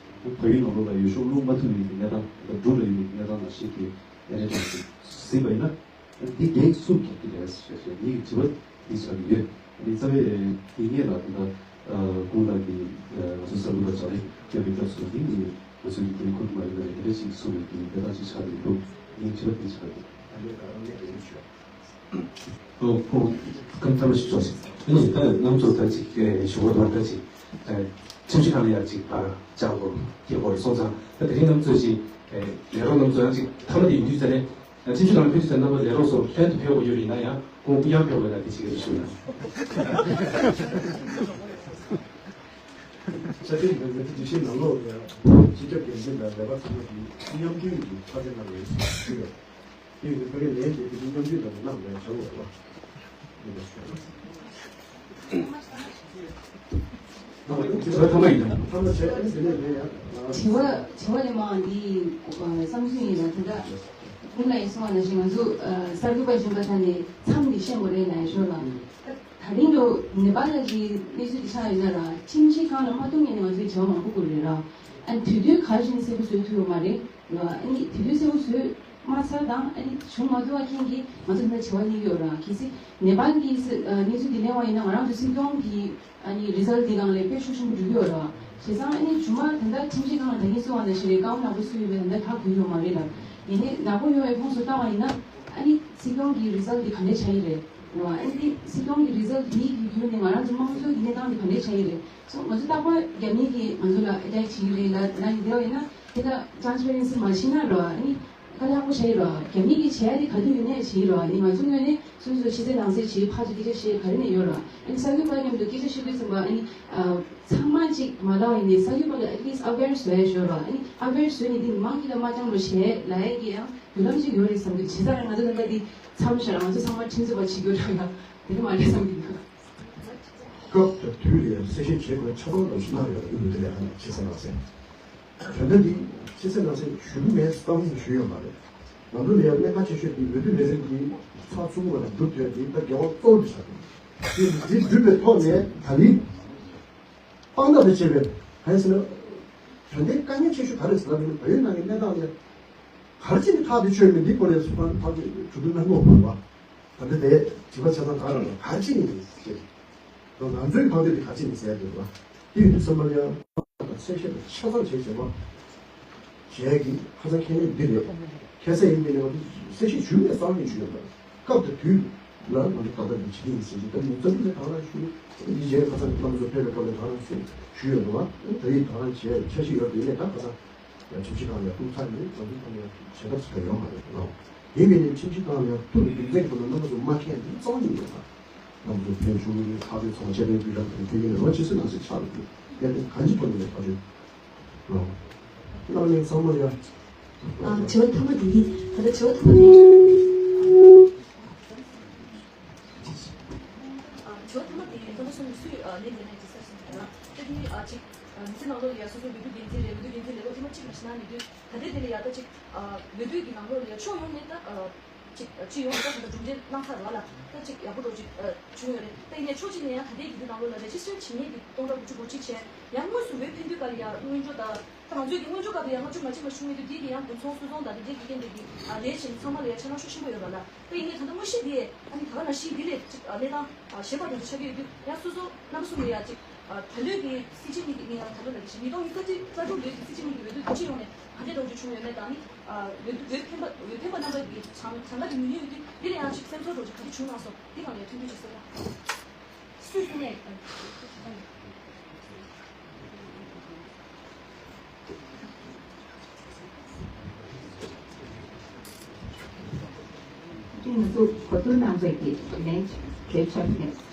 བལ་ཡུལ་ནང་ལོགས་ལ་འོས་ཤོག་བླུག་མ་ཐུབ་པའི་གནས་སྟངས་ད་འགྲུབ་ལ་ཡོད་པའི་གནས་སྟངས་ལ་ཞིག་གི་ཨེ་རེ་གྲངས་ཤིག་གཟིགས་པ་ཡིན་ན། འདི་འགན་སུས་འཁྱེར་གྱི་རེད་ཞེས་ཞེས་ངེད་ཀྱི་དྲི་བ་འདི་ཆགས་ཀྱི་ཡོད། འདི་རྩ་བའི་འདི་ངེད་ལ་ད་ལྟ་ཀུན་ལ་གི་ང་ཚོ་གསར་འགོད་པ་ལྕགས་རི་སྐྱབས་པའི་སྐབས་སུ་འདི་ནི་ང་ཚོའི་འདི་ཁུལ་མ་ཡིན་པ་རེད། དེ་འདྲ་ཞིག་གསུངས་ཡོད། འདི་འདི་ལྟ་ཅིག་ཆགས་ཀྱི་འདུག་ངེད་དྲི་བ་འདི་ཆགས་ཀྱི། ཨོ་ཁོ་སྐམ་ཐབས་ཤིག་ཆོག་ཤིག་ཨ་ནི་ད་རྣམ་ཚོ་ད་ཅིག་ཞུ་བ་དང་ད་ཅིག་ཁྲིམས་ཞིབ་ཁང་ལ་ཡར་ཅིག་ཕར་བཅར་དགོས་ཀྱི་དགོས་རེད་སོང་ཙང་ད་དེ་རིང་རྣམ་ཚོས་ཅིག་ལས་རོགས་རྣམ་ཚོ་ཡང་ཅིག་ཐ་མ་དེ་ཡིན་དུས་ཙ་ནས། ཁྲིམས་ཞིབ་ཁང་ལ་ཕེབས་དུས་ཙམ་རྣམ་པ་ལས་རོགས་ཚོ་ལྷན་དུ་ཕེབས་དགོས་ཡོད་རེད་ན་ཡང་ཁོང་ཀུ་ཡངས་ཕེབས་དགོས་ན་དེ་བྱེད་ཀྱི་རེད་ཞུ་ན། ས་ཁུལ་འདི་འདི་འདི་ཤེས་ནང་ལོགས་ཀྱི་སྤྱི་ཁྱབ་འགན་འཛིན་དང་ལས་ཀ་ཚང་མ་གིས་མཉམ་མཐུན་གྱིས་ཕར་ཚད་གནང་བའི་ཞུ་ཡོད། དེ་ཡིན་དུས་ཕ་གི་ལས་དེ་དེ་མཉམ་མཐུན་དང་གནང་བའི་བྱ་བ་ལ། དྲི་བ་ཐོག་མ་ཡིན་ན། དྲི་བ་དྲི་བ་ལས་མང་འདི་བསམ་ཚུལ་ཡིན་ལ་དེ་འདྲ་ཀུན་ལ་ཡིན་གསུང་བ་ནང་བཞིན་ང་ཚོ་གསར་འགོད་པ་གཞོན་པ་ཚང་ནས་མཚམས་འདི་ཤེས་དགོས་རེད་ལ་ཡ་ཞོར་ལ་ད་རིང་ལོ་ནེ་པ་ལ་གི་གནས་ཚུལ་འདི་ཆགས་ཡོད་ན་ར་ཁྲིམས་ཞིབ་ཁང་ལ་མ་གཏོང་ངེས་ནས་ང་ཚོས་དྲི་བ་མང་པོ་དགོས་རེད་ར། ཨ་ནི་དུས་ཚོད་ག་བཞིན་གསལ་པོ་བཟོ་ཐུབ་ཡོད་མ་རེད་ར། ཨ་ནི་དུས་ཚོད་གསལ་པོ་བཟོས་མ་ཚར་དང་ཨ་ནི་བྱུང་མ་ཐུབ་པ་རྐྱེན་གྱིས་ང་ཚོ་འདི་འདྲ་བྱེད་པ་གནས་ཀྱི་ཡོད་ར། གལ་སྲིད་ནེ་པ་ལ་གི་གནས་ཚུལ་འདི་གླེང་བ་ཡིན་ན་ང་རང་ཚོ་སྲིད་སྐྱོང་གི་ཨ་ནི་རི་ཛལ་འདི་སྒང་ལ་དཔེ་ཤུགས་ཆེན་པོ་འགྲོ་གི་ཡོད་རེད་བ། བྱས་ཙང་ཨ་ནི་མཇུག་མ་ད་ལྟ་ཁྲིམས་ཞིབ་ཁང་ལ་ད་གིན་གསུངས་པ་ནང་བཞིན་རེད། བཀའ་དབང་ནག་པོ་སུ་ཡོད་པའི་ད་ལྟ་ཧ་གོ་ཡོད་མ་རེད་ལ། ཡིན་ནའི་ནག་པོ་ཡོང་བའི་ཁོངས་སུ་བཏང་བ་ཡིན་ན་ཨ་ནི་སྲིད་སྐྱོང་གི་རི་ཛལ་འདི་ག་འདྲས་ཆགས་ཀྱི་རེད་རེད་བ། ཨ་ནི་སྲིད་སྐྱོང་གི་རི་ཛལ་འདི་གི་བརྒྱུད་ནས་ང་རང་ཚོ་དམངས་གཙོ་གི་གནས་སྟངས་འདི་ག་འདྲས་ཆགས་ཀྱི་རེད། སོ་ང་ཚོ་རྟག་པར་རྒྱ་མི་གིས་ང་ཚོ་ལ་ཨེ་ཊེག་བྱེད་ཀྱི་རེད་ལ་ལ་ཡིན་དེ་བ་ཡིན་ན་དེ་ལ་ཊེ་རན་སི་པེ་རེན་སི་མ་བྱེད་ན་རེད་བ། ཨ་ནི། དཀའ་ལས་ཁག་པོ་བྱས་ཡོད་རེད་བ། རྒྱ་མི་གིས་བྱས་ཡ་དེ་ག་དུས་ཡིན་ནའི་བྱས་ཡོད་རེད་བ། ཨ་ནི་ང་ཚོ་ངོས་ནས་སོ་སོ་ཕྱི་གསལ་ནང་གསལ་བྱས་ཕར་ཚུར་སྐད་ཆ་བཤད་ག་རེ་ནས་ཡོད་རེད་བ། ཨ་ནི་གསར་འགོད་པ་མཉམ་དུ་སྐད་ཆ་བཤད་དུས་ཙམ་པ་ཨ་ནི་ཨ་ཚང་མ་གཅིག་མ་ལབ་པ་ཡིན་ནའི་གསར་འགོད་པ་ལ་ཨེ་ཊི་ལིསི་ཨ་ཝེར་བཟོ་ཡ་ཞིག་ཡོད་རེད་བ། ཨ་ནི་ཨ་ཝེར་བཟོས་ནས་འདི་མི་མང་གི་ལ་མ་འཆམ་རོགས་བྱས་ལབ་ཡ་གི་ཡང་བརྒྱུད་ལམ་ཅིག་ཡོད་རེད་བསམ་གི། བྱས་ཙང་ང་ཚོ་ད་ལྟ་འདི་མཚམས་བཞག་ང་ཚོ་ཚང་མ་ཁྲིམས་རྩོད་པ་བྱེད་རྒྱུ་འདྲ་ཡ་དེ་འདྲ་མ་རེད་བསམ་གི་འདུག་སྐབས་དང་དུས་ལ་ཡང་གསལ་བཤད་བྱེད་དགོས་ཆ་ཚང་ལ་ཞུ་གནང་ཡོད་ལ་ཨུ་ལུ་དེ་ལས་ཧ་ལས་ཆེ་ས་ལགས་སེ། ད་ལྟ་འདི་ཆེ་ས་ལགས་སེ་ཞུ་གི་མེད་གཏམ་ཞུ་ཡོད་མ་རེད། ང་ཚོ་ལ་ཡང་གནད་འགག་ཆེ་ཤོས་འདི་འོས་བསྡུ་ལས་རིམ་འདི་ཚགས་ཚུད་པོ་ལ་འགྲུབ་ཐུབ་ཡ་འདི་ད་འགལ་བ་གཙོ་བོ་འདི་ཆགས་འདུག་འདི་འདི་འགྲུབ་པའི་ཐོག་ནས་ད་རིང་དཔང་རྟགས་དང་བཅས་པའི་གང་ཡིན་ཟེར་ན། དོན་དེ་དཀའ་ངལ་ཆེ་ཤོས་ག་རེ་ཟེར་ན་བོད་ནང་གི་གནས་སྟངས་ལ་ག་རེ་བྱས་ནས་ཐག་དེ་ཆོད་མིན་འདི་སྐོར་ལ་ཚོགས་པ་ཐག་གཅོད་གྲོས་བསྡུར་གནང་དགོས་པ་རེད་བ། ད་ལྟ་དེ་དྲི་བ་ཆ་ཚང་གང་རང་ལ་ག་རེ་བྱས་ནས་ཟེར། ད་ང་ཚོའི་ཐག་གཅོད་དེ་ག་རེ་བྱས་ནས་ཟེར་ཡ་དེ་རེད་བ། དེ་ཡིན་དུས་ཙམ་པ་ལ་ཡང་ཚད་ཤེས་དང་ཆ་ཚང་བྱས་བྱས་པ། བྱས་ཀྱི་ཁ་སང་ཁས་ལེན་འདི་རེད། ཁ་སང་ཡིན་མིན་ནས་ང་ཚོ་གསལ་བཤད་ཞུས་ནས་གསར་འགོད་ཞུས་ཡོད་པ། སྐབས་དང་དུས་ལ་ང་ཚོ་ད་ལྟ་འདི་བྱེད་ཀྱི་ཡིན་ཟེར་གྱི་ད་མི་ཚོ་འདི་གང་ལ་ཞུ། འདི་རྗེས་ཁ་སང་རྣམ་པ་ཚོ་ཕེབས་པའི་སྐབས་ལ་གང་ལ་ཞུ་ཞུས་ཡོད་འདུག་བ། ད་ཡིན་ད་གང་བྱས་འཆར་གཞི་ཡོད་པ་ཡིན་ནའི་ད་ཁ་སང་ཡང་ཁྲིམས་ཞིབ་ཁང་ལ་ཐུག་ཚར་ནས་ང་ཚོ་ཁོང་ལ་བྱེད་ཐབས་ཟེར་ཡོད་མ་རེད་ལ། ཡིན་མིན་ནས་ཁྲིམས་ཞིབ་ཁང་ལ་ཐུག་ནས་རྒྱུ་མཚན་ཁོ་ན་རྣམ་པ་ཚོ་མ་མཁྱེན་འདི་གཙང་ཡིན་ཡོད་ལ། རྣམ་པ་ཚོ་ཕེབས་བྱུང་ནས་ཁ་ཚོད་ཚང་མ་ཆད་པའི་དུས་དང་དུས་ཡིན་ནས་རོ་ཇི་སི་ནང་སྲིད་ཆགས་ཡོད་དུས་གལ་ཏེ་གང་ཅི་ཐོག་ནས་ཁ་ཚོད་ལ། གནང་ནས་ཚང་མ་ཡ། ཨ། དྲི་བ་མཐའ་མ་འདི་ཡིན། ད་ལྟ་དྲི་བ་མཐའ་མ་འདི། ཨ། དྲི་བ་མཐའ་མ་འདི་ཡིན། ད་ལྟ་སོང་ནས་སུས་ཨ་ལན་འདེབས་ན་འགྲིག་ས་ཞིག་འདུག་ལ། ད་འདི་ཨ་ཅིག་ཨ་མི་ཚེ་ནང་ལོགས་ལ་ཡ་སོ་སོའི་འོས་བསྡུ་འགན་འཛིན་རེད། འོས་བསྡུ་འགན་འཛིན་ལས་ཁུངས་ཐེངས་མ་གཅིག་ལ་ཞིག་གནང་མེད་དུས་ད་ལྟའི་དེ་ལ་ཡ་ད་ཅིག་ཨ་འོས་བསྡུ་གི་ནང་ལོགས་ལ་ཡ་ཕྱོགས་ཡོངས་ནས་ད་ཨ་ཅིག་ཨ་སྤྱི་ཡོངས་ད་ད་གྲུབ་འབྲས་གནང་ཚར་རེད་བ་ལ། ད་ཅིག་ཡག་པོ་འགྲོ་ཅིག་ཨ་བྱུང་ཡོད་རེད། ད་ཡིན་ནའི་ཕྱོགས་གཅིག་ནས་ཡང་ད་ལྟའི་འོས་བསྡུ་ནང་ལོགས་ལ་རེ་ཇི་སི་ཊར་བྱེད་མཁན་གྱི་སྟོང་ཕྲག་དགུ་བཅུ་གོ་གཅིག་བྱས། ཡང་དངོས་སུ་འོས་འཕེན་དུས་ག་ལ་ཡ་སྔོན་འཇོག་ད། ད་ང་ཚོའི་གི་སྔོན་འཇོག་སྐབས་ལ་ཡང་ལྔ་བཅུ་ང་གཅིག་མ་བྱུང་མེད་དུས་འདི་གི་ཡང་དགུན་ཚོང་སོ་ཚོང་དང་དེ་འདྲའི་གི་རྐྱེན་དེ་གི་ཨ་རེད་བྱས་ནས་ཚང་མ་ལ་ཡ་ཆ་ནང་ཤུགས་ཆེན་པོ་ཡོད་རེད་བ་ལ། ད་ཡིན་ནའི་ད་ལྟ་དངོས་གཞི་འདི་ཨ་ནི་ད་ག་ནང་བཞིན་འདི་ལས་ཅིག་ཨ་གནས་སྟངས་ཨ་གཞན་པ་དང་ཆགས་ཀྱི་ཡོད་དུས་ཡང་སོ་སོ་རྣམ་པ་གསུམ་ལ་ཡ་ཅིག་ཨ་ད་ལོའི་གི་སྲིད་སྤྱི་གཉིས་ཀྱི་ངས་ཡང་ད་ལོ་ལ་གི་ཞིག་ཉིས་སྟོང་ཉི་ཤུ་རྩ་གཅིག་རྩ་དྲུག་ལོའི་གི་སྲིད་སྤྱི་གཉིས་ཀྱི་འོས་བསྡུ་གཅིག་ཡོང་ནས་ག་འདྲས་འགྲོ་རྒྱུ་བྱུང་ཡོད་མེད་དང་ནི་ཨ་འོས་འོས་འཕེན་པ་འོས་འཕེན་པ་རྣམ་པ་གི་གྲངས་གྲངས་ཀ་དེ་ཉུང་ཉུང་ཡོད་དུས་འདི་ལ་ཡང་ཅིག་སེམས་ཚོར་འགྲོ་རྒྱུ་ག་རེ་བྱུང་སོང་། འདི་ལ་ཡང་ཐུགས་འདོད་ཅིག་གསོལ་ལ། སུས་གསུང་ནས། ང་ཚོ་གོ་བསྡུར་གནང་བའི་གི་ལན་གྲོས་འཆར་ནས།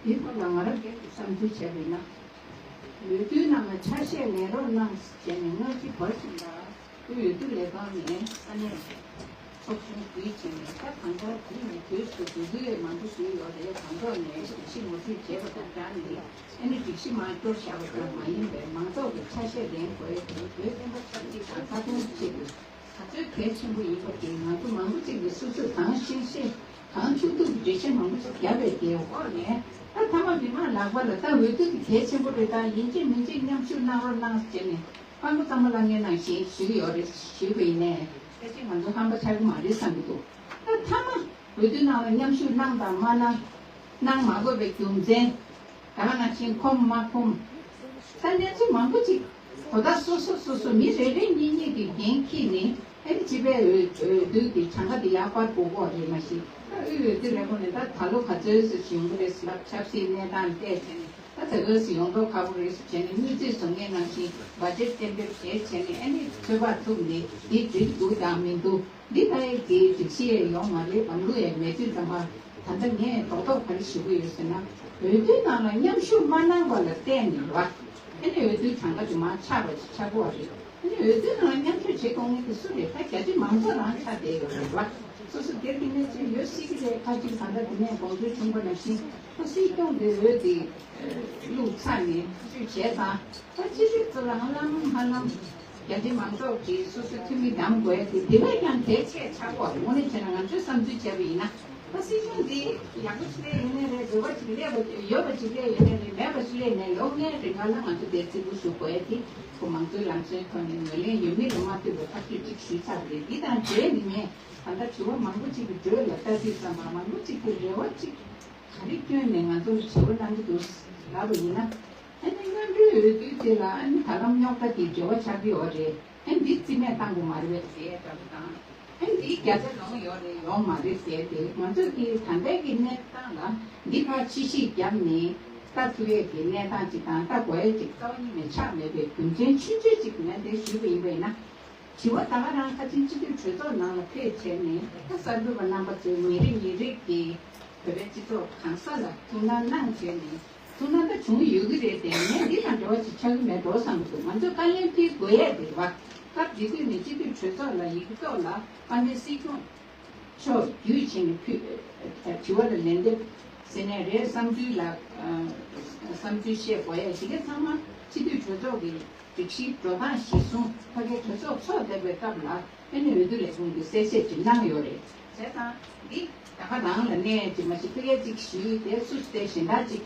འདིའི་སྐོར་ལ་ང་རང་སྒེར་གྱི་བསམ་ཚུལ་བྱས་པ་ཡིན་ན། འོས་བསྡུའི་ནང་ལ་ཆ་ཤས་ལེན་རོགས་གནང་ཞེས་ནས་སྔ་ཕྱི་བར་གསུམ་ལ། དབུས་འོས་བསྡུ་ལས་ཁང་ནས་ས་གནས་ཚོགས་ཆུང་བརྒྱུད་བྱས་ནས་ད་གང་ལྟར་དུས་ནས་དུས་སུ་འབོད་སྐུལ་མང་པོ་ཞུས་ཡོད་རེད། གང་ལྟར་ནས་སྒྲིག་གཞི་ངོ་སྤྲོད་བྱས་པ་དང་སྦྲགས་ནས་ཨ་ནི་སྒྲིག་གཞི་མར་སྐྱོར་བཞག་པ་ཙམ་མ་ཡིན་པར་མང་ཚོགས་ཀྱི་ཆ་ཤས་ལེན་དགོས་ཡོད་དེ་བོད་བསྟན་པ་ཆབ་སྲིད་དང་ས་ཁོངས་ཆེད་དུ་ག་ཚོད་གལ་ཆེན་པོ་ཡིན་པ་དེ་ང་ཚོ་མང་པོ་ཅིག་གིས་སོ་སོས་གང་ཤེས་ཤེས་གང་ཐུབ་ཐུབ་ཀྱི་འགྲེལ་བཤད་མང་པོ་ཞིག་བརྒྱབ་པའི་དེའི་འོག་ནས་ད་མཐའ་མ་མི་མང་ལག་པ་ལ་ད་འོས་བསྡུ་དེ་གལ་ཆེན་པོ་རེད། ད་ཡིན་གཅིག་མིན་གཅིག་མཉམ་ཞུགས་གནང་རོགས་གནང་ཟེར་ནས། དཔང་པོ་གཙང་མ་ལྷ་ངའི་ནང་བཞིན་ཞུས་ཡོད་རེད་ཞུས་པ་ཡིན་ནའི། ཕལ་ཆེར་ང་ཚོ་ཧམ་པ་ཆགས་ཀྱི་མ་རེད་བསམ་གྱི་འདུག་ད་མཐའ་མ་འོས་བསྡུ་ནང་ལ་མཉམ་ཞུགས་གནང་དང་མ་གནང་། གནང་མ་དགོས་པའི་རྒྱུ་མཚན། ད་ག་ནང་བཞིན་ཁོམ་མ་ཁོམ། ད་གནས་ཚུལ་མང་པོ་ཅིག་གོ་ད་སོ་སོ་སོ་སོ་མི་རེ་རེ་གཉིས་གཉིས་ཀྱི་འགན་འཁྱེར་ནས་ཨ་ནི་སྤྱི་པའི་འོས་འོས་བསྡུ་གི་གྲངས་ཀ་དེ་ཡར་སྤར་དགོས་ཀྱི་རེད། མ་གཞི་ད་དབུས་འོས་བསྡུ་ལས་ཁུངས་ནས་ད་ད་ལོ་ག་ཚོད་ཙམ་ཞིག་ཡོང་གི་རེད་ཟེར་ལབ། ཆབ་སྲིད་གནས་སྟངས་བལྟས་བྱས་ནས། ད་ད་ག་སེ་ཡོང་མདོག་ཁ་པོ་རེད་ཟེར་བྱས་ནས་དངུལ་རྩིས་བཟོ་མཁན་ནང་བཞིན་བ་ཇེཊ་གཏན་འབེབས་བྱས་བྱས་ནས་ཨ་ནི་ཚོད་དཔག་ཐུབ་ནས་འདི་འགྲིག་འདུག་དང་མི་འདུག་འདི་ལྟ་ཡག་གི་སྒྲིག་གཞི་ཡང་ཡོང་མ་རེད། ལམ་ལུགས་ཡང་མེད་དུས་ཙམ་པ་ད་ལྟ་ངས་རྡོག་རྡོག་ག་རེ་ཞུ་གི་ཡོད་ཟེར་ན། འོས་བསྡུའི་ནང་ལ་མཉམ་ཞུགས་མ་གནང་བ་ལ་བརྟེན་ནས་རེད་བ། ཨ་ནི་འོས་བསྡུའི་གྲངས་ཀ་དེ་མར་ཆག་པ་ཆག་གི་ཡོད་རེད། ཨ་ནི་འོས་བསྡུའི་ནང་ལ་མཉམ་ཞུགས་བྱེད་དགོས་མཁན་དེ་སུ་རེད། ད་རྒྱ་ཆེ་མང་ཚོགས་རང་ཆགས་བསྡད་ཡོད་རེད་བ། སོ་སོ་སྒེར་གྱི་གནས་ཚུལ་ཡོད་སྲིད་ཀྱི་རེད། ཁ་ཅིག་ད་ལྟ་དེ་ནས་དགོངས་ཚུལ་བྱུང་བ་ནང་བཞིན་ད་སྲིད་སྐྱོང་གི་འོས་དེ་བླུགས་ཚར་ནས་བཅུ་བྱས་ཙང་ད་སྤྱི་འཐུས་ཚོ་ལ་ཧ་ལམ་ཧ་ལམ་རྒྱ་ཆེ་མང་ཚོགས་ཀྱིས་སོ་སོའི་འཐུས་མི་བདམས་དགོས་ཡ་དེ་དེ་བས་ཀྱང་གལ་ཆེ་ཆགས་ཀྱི་ཡོད་རེད། དངོས་གནས་བྱས་ན་ང་ཚོས་བསམ་ཚུལ་བྱས་པ་ཡིན་ན་ད་སྲིད་སྐྱོང་འདི་ཡག་པོ་ཞིག་སླེབས་ཡོད་ནའི་རེད། འབྲེལ་བ་ཞིག་སླེབས་ཡོད་པ་ཞིག་སླེབས་ཡོད་ནའི་རེད། མེད་པ་ཞིག་སླེབས་ནའི་ལོ་ལྔའི་རིང་ལ་ང་ཚོ་དེར་བརྩི་བཀུར་ཞུ་དགོས་ཡ་དེ་ཁོ་མང་གཙོའི་ལམ་སྲོལ་ཐོག་ནས་ངོས་ལེན་ཡོད་མིན་ལ་མ་ལྟོས་པའི་ཐག་གཅོད་ཅིག་ཞུས་ཚར་བ་རེད། འདི་དང་འབྲེལ་ནས་ངས་ད་ལྟ་དྲི་བ་མང་པོ་ཅིག་གི་འགྲོས་ལ་ལྟ་དུས་ཙམ་པ་མང་པོ་ཅིག་གི་རེ་བ་ཅིག་ག་རེ་བསྐྱོན་ནས་ང་ཚོར་བྱེད་པོ་གནང་གི་འདུག་ལབ་པ་ཡིན་ན། ཨ་ནི་སྔོན་འགྲོའི་འོས་བསྡུ་དེ་ལ་ཨ་ནི་ད་ལམ་རྙོག་དྲ་གི་འབྲེལ་བ་ཆགས་ཀྱི་ཡོད་རེད། ཨ་ནི་འདི་རྩིས་མེད་བཏང་དགོས་མ་རེད་པས་ཟེར་ཡ་འདྲ་པོ་དང་། ཨ་ནི་འདིའི་རྒྱ་ཆ་ལོངས་ཡོད་རེད་ཡོད་མ་རེད་ཟེར་ཏེ་ང་ཚོས་ཀྱི་ད་ལྟའི་གི་གནས་སྟངས་ལ་འདི་ཕར་ཕྱི་བཤིག་བརྒྱབ་ནས་ལྟ་ཐུབ་ཡས་ཀྱི་གནས་སྟངས་ཅིག་དང་ལྟ་དགོས་ཡས་ཅིག་རྩ་བ་ཉིད་ནས་ཆགས་མེད་པའི་རྒྱུ་མཚན་ཆུང་ཆུང་ཅིག་ངས་འདིར་ཞུས་པ་ཡིན་པས་ན། དྲི་བ་ད་ག་རང་ཁ་ཆེ་སྤྱི་འཐུས་གྲོས་ཚོགས་ནང་ལ་ཕེབས་བྱས་ནས་ད་གསར་འགོད་པ་རྣམ་པ་ཚོས་ཉིན་རེ་ཉིན་རེ་གི་བོད་པའི་སྤྱི་ཚོགས་གང་ས་ལ་ཐུགས་སྣང་གནང་བྱས་ནས་ཐུགས་སྣང་ད་བྱུང་ཡོད་ཀྱི་རེད་དེ། ངས་འདི་དང་འབྲེལ་བ་ཅིག་ཆགས་ཀྱི་མེད་འགྲོ་བསམ་གྱི་འདུག་ང་ཚོས་བཀའ་ལན་ཕུལ་དགོས་ཡས་དེ་རེད་བ། སྐབས་དེ་དུས་ནས་སྤྱི་འཐུས་གྲོས་ཚོགས་ལ་ཡིག་ཐོག་ལ་དཔལ་ལྡན་སྲིད་སྐྱོང་མཆོག་བརྒྱུད་བྱས་ནས་ཕུལ། དྲི་བ་ལ་ལན་འདེབས་ཟེར་ནས་རེད། བསམ་ཚུལ་ལ་བསམ་ཚུལ་བཤད་དགོས་ཡ་དེ་ག་ཚང་མ་སྤྱི་འཐུས་གྲོས་ཚོགས་ཀྱི་སྒྲིག་གཞིའི་འགྲོ་སྟངས་གཞིར་བཟུང་ཕ་གིའི་གྲོས་ཚོགས་ཚོགས་བསྡད་པའི་སྐབས་ལ་ཨ་ནི་འོས་བསྡུ་ལས་ཁུངས་ཀྱིས་གསལ་བཤད་ཅིག་གནང་ཡོད་རེད། བྱས་ཙང་འདི་ད་ག་རང་ལ་གནས་ཅིག་མ་ཞིག་ཕ་གིའི་ཅིག་ཞུས་ཏེ་སུ་སྟེ་གཞན་དག་ཅིག་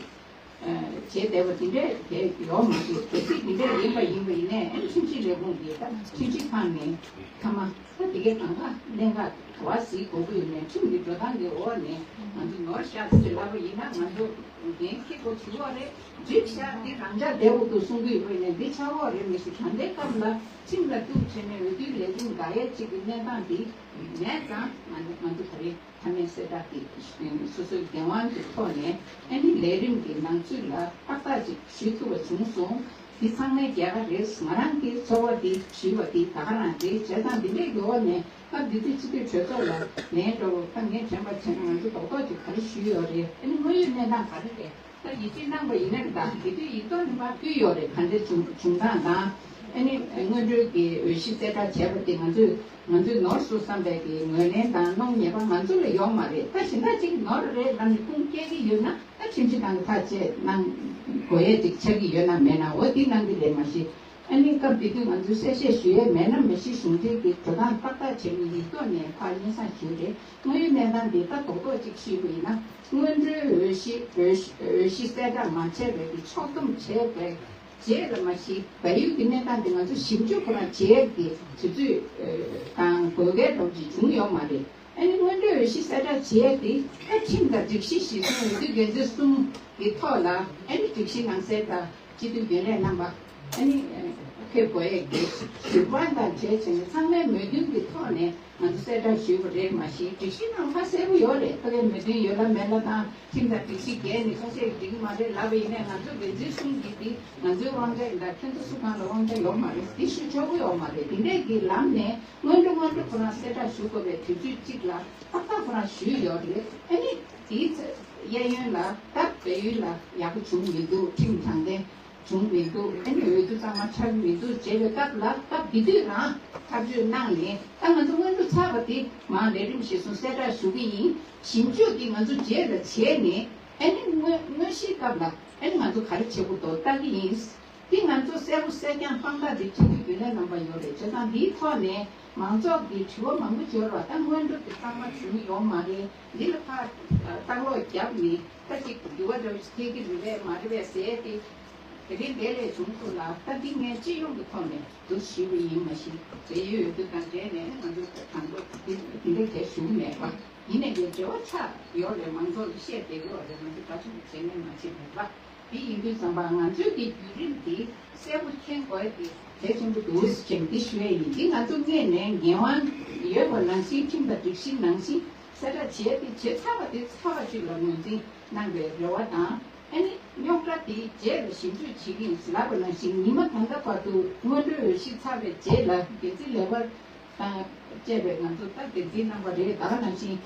བྱས་བསྡད་པ་དེ་འདྲས་དེ་ཡོད་མ་རེད། གལ་སྲིད་དེ་འདྲས་ཡིན་པ་ཡིན་པ་ཡིན་ནའི་ཁྲིམས་ཞིབ་ལས་ཁུངས་ཀྱིས་ད་ཁྲིམས་ཞིབ་ཁང་ནས་མཐའ་མ་ད་དེ་གའི་གང་ག་གནད་འགག་ག་བ་གཟིགས་དགོས་ཀྱི་ཡོད་ནའི་ཁྲིམས་ཀྱི་འགྲོ་སྟངས་ཀྱི་འོག་ནས་ང་ཚོ་ནོར་བཞག་ཟེར་ལབ་པ་ཡིན་ན་ང་ཚོ་འགན་འཁྱེར་དགོས་བྱུང་བ་རེད། འགྲིག་བཞག་འདི་རང་འཇགས་བསྡད་དགོས་འདུག་གསུང་གི་ཡོད་པ་ཡིན་ནའི་འདི་ཆགས་འོག་རེད། མི་ཞིག་ད་ལྟའི་སྐབས་ལ་ཁྲིམས་ལ་གཏུག་བྱས་ནས་འོས་བསྡུའི་ལས་རིམ་འགག་ཡས་གཅིག་གི་གནས་སྟངས་འདི་མེད་ཙང་ང་ཚོ་ང་ཚོ་ག་རེ། མཐའ་མའི་གསལ་བསྒྲགས་དེ་སོ་སོའི་འགན་དབང་གི་ཐོག་ནས་ཨ་ནི་ལས་རིམ་གྱི་ནང་ཚུད་ལ་ཏག་ཏག་ཅིག་ཞུ་ཐུབ་པ་བྱུང་སོང་། འདི་ཚང་མའི་རྒྱལ་ཁ་རེད། ང་རང་གི་ཚོར་བ་འདི་ཞུས་པ་འདི་ད་ག་རང་རེད། བྱས་ཙང་འདི་འདྲའི་འགྱུར་བ་ནས་སྐབས་འདི་དུས་སྤྱི་འཐུས་གྲོས་ཚོགས་ལ་ལན་འགྲོ་བ་ཁ་ངས་དྲན་པ་བྱས་ན་ང་ཚོ་རྡོག་རྡོག་ཅིག་ག་རེ་ཞུས་ཡོད་རེད། ཨ་ནི་དངོས་ཡོད་གནས་སྟངས་ག་རེ་རེད། ད་ཡིད་ཆེས་གནང་པ་ཡིན་ན་ད་དེ་དུས་ཡིག་ཐོག་ནས་ཕར་ཕུལ་ཡོད་རེད། ག་འདྲ་བྱུང་བྱུང་སྟངས་དང་ཨ་ནི་སྔོན་འགྲོའི་གི་འོས་གཞི་གསལ་བསྒྲགས་བྱས་པ་དེ་ང་ཚོས་ང་ཚོས་ནོར་སོང་བསམ་པའི་གི་ངོས་ལེན་དང་གནོང་ཉེས་པ་ང་ཚོ་ལ་ཡོད་མ་རེད། ད་གཞན་དག་ཅིག་ནོར་རེད་ལབ་ནས་ཁུངས་སྐྱེལ་གི་ཡོད་ན་ད་ཁྲིམས་ཞིབ་ཁང་གི་ཐག་བཅད་གནང་དགོས་ཡས་ཅིག་ཆགས་ཀྱི་ཡོད་ན་མེད་ན་འོ་དེ་གནང་གི་རེད། མ་གཞི་ཨ་ནི་སྐབས་དེ་དུས་ང་ཚོས་གསལ་བཤད་ཞུ་ཡས་མེད་ན་མ་གཞི་གཞུང་འབྲེལ་གྱི་འགྲོ་སྟངས་ཏག་ཏག་བྱས་ནས་ཡིག་ཐོག་ནས་ཕར་སྙན་སེང་ཞུས་རེད། དངོས་ཡོད་གནས་སྟངས་འདི་ལྟ་རྡོག་རྡོག་ཅིག་ཞུས་པ་ཡིན་ན། སྔོན་འགྲོའི་འོས་གཞི་འོས་གཞི་འོས་གཞི་གསལ་བསྒྲགས་མ་བྱས་པའི་གི་ཕྱོགས་བསྡོམས་བྱས་པའི་རྗེས་ལ་མ་གཞི་བལ་ཡུལ་གྱི་གནས་སྟངས་འདི་ང་ཚོ་ཞིབ་འཇུག་ཁོ་རང་བྱས་ཀྱི་དུས་ཚོད་དང་དགོས་གལ་འདྲ་བོ་ཅིག་བྱུང་ཡོད་མ་རེད། ཨ་ནི་སྔོན་འགྲོའི་འོས་གཞི་གསལ་བསྒྲགས་བྱས་ཏེ་ཨ་ཁྲིམས་དང་སྒྲིག་གཞི་གཞིར་བཟུང་འོས་བསྡུ་འགན་འཛིན་གསུམ་གྱི་ཐོག་ལ་ཨ་ནི་སྒྲིག་གཞི་ནང་གསལ་དང་སྤྱི་འཐུས་རྒྱུན་ལས་རྣམ་པ་ཨ་ནི་ཕེབས་དགོས་ཡས་ཀྱི་ཞུ་སྐུལ་དང་བཅས་བྱས་ནས་ཚང་མས་མོས་མཐུན་གྱི་ཐོག་ནས། ང་ཚོ་གསལ་བསྒྲགས་ཞུས་པ་རེད། མ་གཞི་སྒྲིག་གཞི་ནང་ཁ་གསལ་པོ་ཡོད་རེད། ཕ་གིའི་མོས་མཐུན་ཡོད་ལ་མེད་ལ་དང་ཁྲིམས་དང་སྒྲིག་གཞི་འགལ་ནས་ཁ་གསལ་འགྲིག་གི་མ་རེད་ལབ་པ་ཡིན་ནའི་ང་ཚོ་འགན་འཛིན་གསུམ་གྱིས་འདི་ང་ཚོའི་དབང་ཆ་ཡིན་ད་ཁྱོད་ཚོ་སུ་གང་ལ་དབང་ཆ་ཡོད་མ་རེད། འདི་ཞུ་ཆོག་གི་ཡོད་མ་རེད། འདི་འདྲས་ཀྱི་ལམ་ནས་སྔོན་འགྲོ་སྔོན་འགྲོ་ཁོ་རང་གསལ་བསྒྲགས་ཞུ་དགོས་པའི་དུས་ཚོད་གཅིག་ལ་ཏག་ཏག་ཁོ་རང་ཞུས་ཡོད་རེད། ཨ་ནི་དེའི་ཚེ་གཡས་གཡོན་ལ་ད་བལ་ཡུལ་ལ་ཡག་པོ་བྱུང་མི་འདུག་ཁྲིམས་དྲང་བདེན། བྱུང་མི་འདུག་ཨ་ནི་འོས་བསྡུ་གཙང་མ་ཆགས་མི་འདུག་བྱས་པའི་སྐབས་ལ་སྐབས་དེ་དུས་རང་ཐག་གཅོད་གནང་ནས་ད་ང་ཚོ་སྔོན་འགྲོ་ཚར་བ་དེ་མར་ལས་རིམ་གཞིར་བཟུང་གསལ་བསྒྲགས་ཞུ་གི་ཡིན། ཞིབ་འཇུག་དེ་ང་ཚོ་རྗེས་ལ་བྱས་ནས་ཨ་ནི་དངོས་དངོས་གཞིའི་སྐབས་ལ་ཨ་ནི་ང་ཚོ་ག་རེ་བྱེད་དགོས་འདུག་ལྟ་གི་ཡིན། དེ་ང་ཚོ་གསལ་པོ་གསལ་རྐྱང་དཔང་རྟགས་དེ་སྤྱི་འཐུས་རྒྱུན་ལས་རྣམ་པ་ཡོད་རེད། བྱས་ཙང་འདིའི་ཐོག་ནས་མང་ཚོགས་ཀྱི་དྲི་བ་མང་པོ་འབྱོར་བ་ད་སྔོན་འགྲོ་དེ་གཙང་མ་བྱུང་ཡོད་མ་རེད། འདི་ལ་ཕར་ལྟ་ཀློག་བརྒྱབ་ནས་ད་ཅིག་འགྱུར་བ་འདྲ་བོ་ཞིག་ཐེབས་ཀྱི་རེད་པས་མ་རེད་པས་ཟེར་ཏེ། དེ་རིང་འདི་ལས་བྱུང་ཐུབ་ལ་ད་འདི་ངས་སྤྱི་ཡོངས་ཀྱི་ཐོག་ནས་འདུག་ཞུས་པ་ཡིན། མ་གཞི་བལ་ཡུལ་འོས་བསྡུ་དང་འབྲེལ་ནས་ང་ཚོ་དང་པོ་འདི་འདི་འདྲ་གས་ཞུ་གི་མེད་པ་ཡིན་ནའི་ངས་འབྲེལ་བ་ཆགས་ཡོད་རེད། མང་ཚོགས་ལ་བཤད་བསྡད་ཀྱི་ཡོད་རེད། ང་ཚོ་ད་ཆུང་བྱས་ནས་མ་བྱེད་མེད་པ་འདི་ཡིན་དུས་ཙམ་པ་ང་ཚོའི་འདི་བརྒྱུད་རིམ་འདི་གསལ་པོ་མཁྱེན་དགོས་ཀྱི་གལ་ཆེན་པོ་འདུག་ཅེས་འདི་ཞུ་ཡས་ཡིན། འདི་ང་ཚོ་སྔས་ནས་འགན་དབང་ཡོད་པ་ནང་བཞིན་ཁྲིམས་དང་སྒྲིག་གཞི་ནང་བཞིན་གསལ་བསྒྲགས་བྱས་ཏེ་བྱས་ཚར་བ་དེ་ཚར་བ་ཅིག་ལ་ངོས་འཛིན་གནང་བའི་རེ་བ་དང་། ཨ་ནི་རྙོག་དྲ་དེའི་རྗེས་ལ་ཞིབ་འཇུག་བྱེད་ཀྱི་ཡིན་ལབ་པ་ནང་བཞིན་ཉི་མ་ད་ལྟ་བར་དུ་སྔོན་འགྲོའི་འོས་གཞི་ཚར་བའི་རྗེས་ལ་འགན་འཛིན་ལས་ཀ་དང་བཅས་པའི་ང་ཚོ་ད་འགན་འཛིན་རྣམ་པ་རེད། ད་ག་ནང་བཞིན་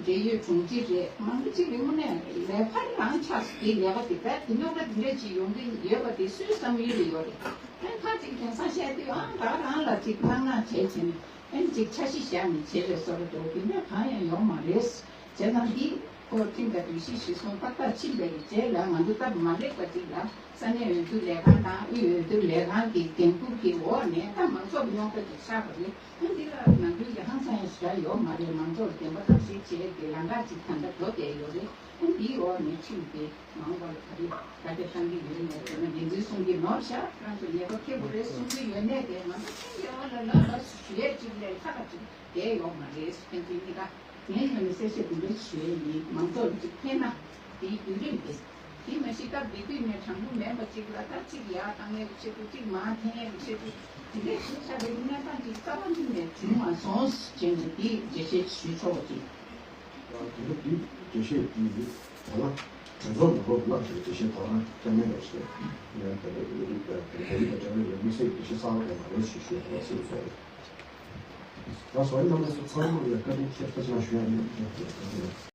འབྲེལ་ཡོད་དྲུང་ཆེ་རེད། མང་པོ་ཅིག་གི་དངོས་གནས་ལས་ཕར་རང་ཆགས་སུ་དེ་ལས་ཀ་དེ་ད་དེ་རྙོག་དྲ་དེ་འདྲ་ཅིག་ཡོང་གི་ཡོད་པ་དེ་སུའི་བསམ་ཡུལ་ལ་ཡོད་རེད། ཨ་ཁ་ཅིག་དེང་སང་བཤད་དུས་ཨང་ད་ག་རང་ལ་ཅིག་སྣང་སྣང་བྱས་བྱས་ནས། ཨ་ནི་ཅིག་འཆར་གཞི་བཞག་ནས་བྱེད་པའི་བཟོ་འདྲ་འདུག་དེ་འདྲ་གང་ཡང་ཡོང་མ་རེད། བྱས་ཙང་འདི་ཁོ་ཁྲིམས་དང་སྒྲིག་གཞི་གཞིར་བཟུང་ཏག་ཏག་ཕྱིན་པའི་རྗེས་ལ་ང་ཚོ་སྟབས་མ་ལེགས་པ་ཅིག་ལ་ས་གནས་འོས་བསྡུ་ལས་ཁང་དང་དབུས་འོས་བསྡུ་ལས་ཁང་གི་འགན་འཁུར་གྱི་འོག་ནས་ད་མང་ཚོགས་རྙོག་དྲ་ཅིག་ཆགས་པ་རེད། ཨ་འདི་ལ་ནང་ཁུལ་གྱི་ཧང་སང་ཡང་ཞེ་དྲག་ཡོད་མ་རེད། མང་ཚོགས་ལ་བདེན་པ་གཏམ་བཤད་བྱེད་ཀྱི་ལམ་ཁ་ཅིག་ད་ལྟ་འགྲོ་བསྡད་ཡོད་རེད། ཨ་འདིའི་འོག་ནས་ཁྲིམས་དེ་མ་འོངས་པ་ལ་ག་རེ་ག་རེ་བཏང་གི་ཡོད་མེད་དེ་ན་འགན་འཛིན་གསུང་གི་ནོར་བཞག་རང་ཚོ་ཉེས་པ་ཁེ་པོ་རེད་གསུང་གི་ཡོད་ནས་དེ་ང་ཚོ་ཁྲིམས་ཀྱི་འོག་ལ་ལབ་ལབ་ཞུ་ཡས་ཅིག་ལས་ལྷག་པ་ཅིག་བསྡད་ཡོད་མ་རེད། ཕན་ཚུན་གཉིས་ཀ་ངའི་ངོས་ནས་གསལ་བཤད་འདི་འདྲ་ཞུ་ཡས་ཡིན། མང་ཚོགས་ལ་ཅིག་ཕན་ན་དེའི་བརྒྱུད་རིམ་དེ་དེ་མ་གཞི་སྐབས་དེ་དུས་ནས་དྲང་པོ་མེད་པ་ཅིག་ལ་ད་ཅིག་ཡར་བཏང་ཡས་ཀྱི་ཆེད་དུ་ཅིག་མར་འཐེན་ཡས་ཀྱི་ཆེད་དུ་དེ་འདྲ་ཞིག་ཆགས་པའི་གནས་སྟངས་ཅིག་རྩ་བ་ཉིད་ནས་བྱུང་མ་སོང་ཞེས་ནས་དེའི་འགྲེལ་བཤད་ཞུ་ཆོག་པ་ཅིག་དེ་ལ་དེའི་འགྲེལ་བཤད་དེ་ཡིན། ད་ལ་གྲོས་ཚོགས་ནང་ལོགས་ལ་འགྲེལ་བཤད་ད་ལ་སྐྱབས་མེད་པ་ཞིག་ཡང་ད་ལྟ་ཡོད་རིགས་དང་དེ་རིགས་དང་འབྲེལ་བའི་དམིགས་བསལ་འགྲེལ་བཤད་གསར་པ་དེ་མ་རེད་ཞེས་ཞུས་པ་ཞིག་སོང་། ད་བཟོ་ཡི་རྣམ་པ་ཚོ་ཚང་མ་ལ་བཀའ་དྲིན་ཆེ། ཁ་ཅིག་ཞུ་ཡ་ཡོད་ཀྱང་དེ་ཚོ་ཡིན།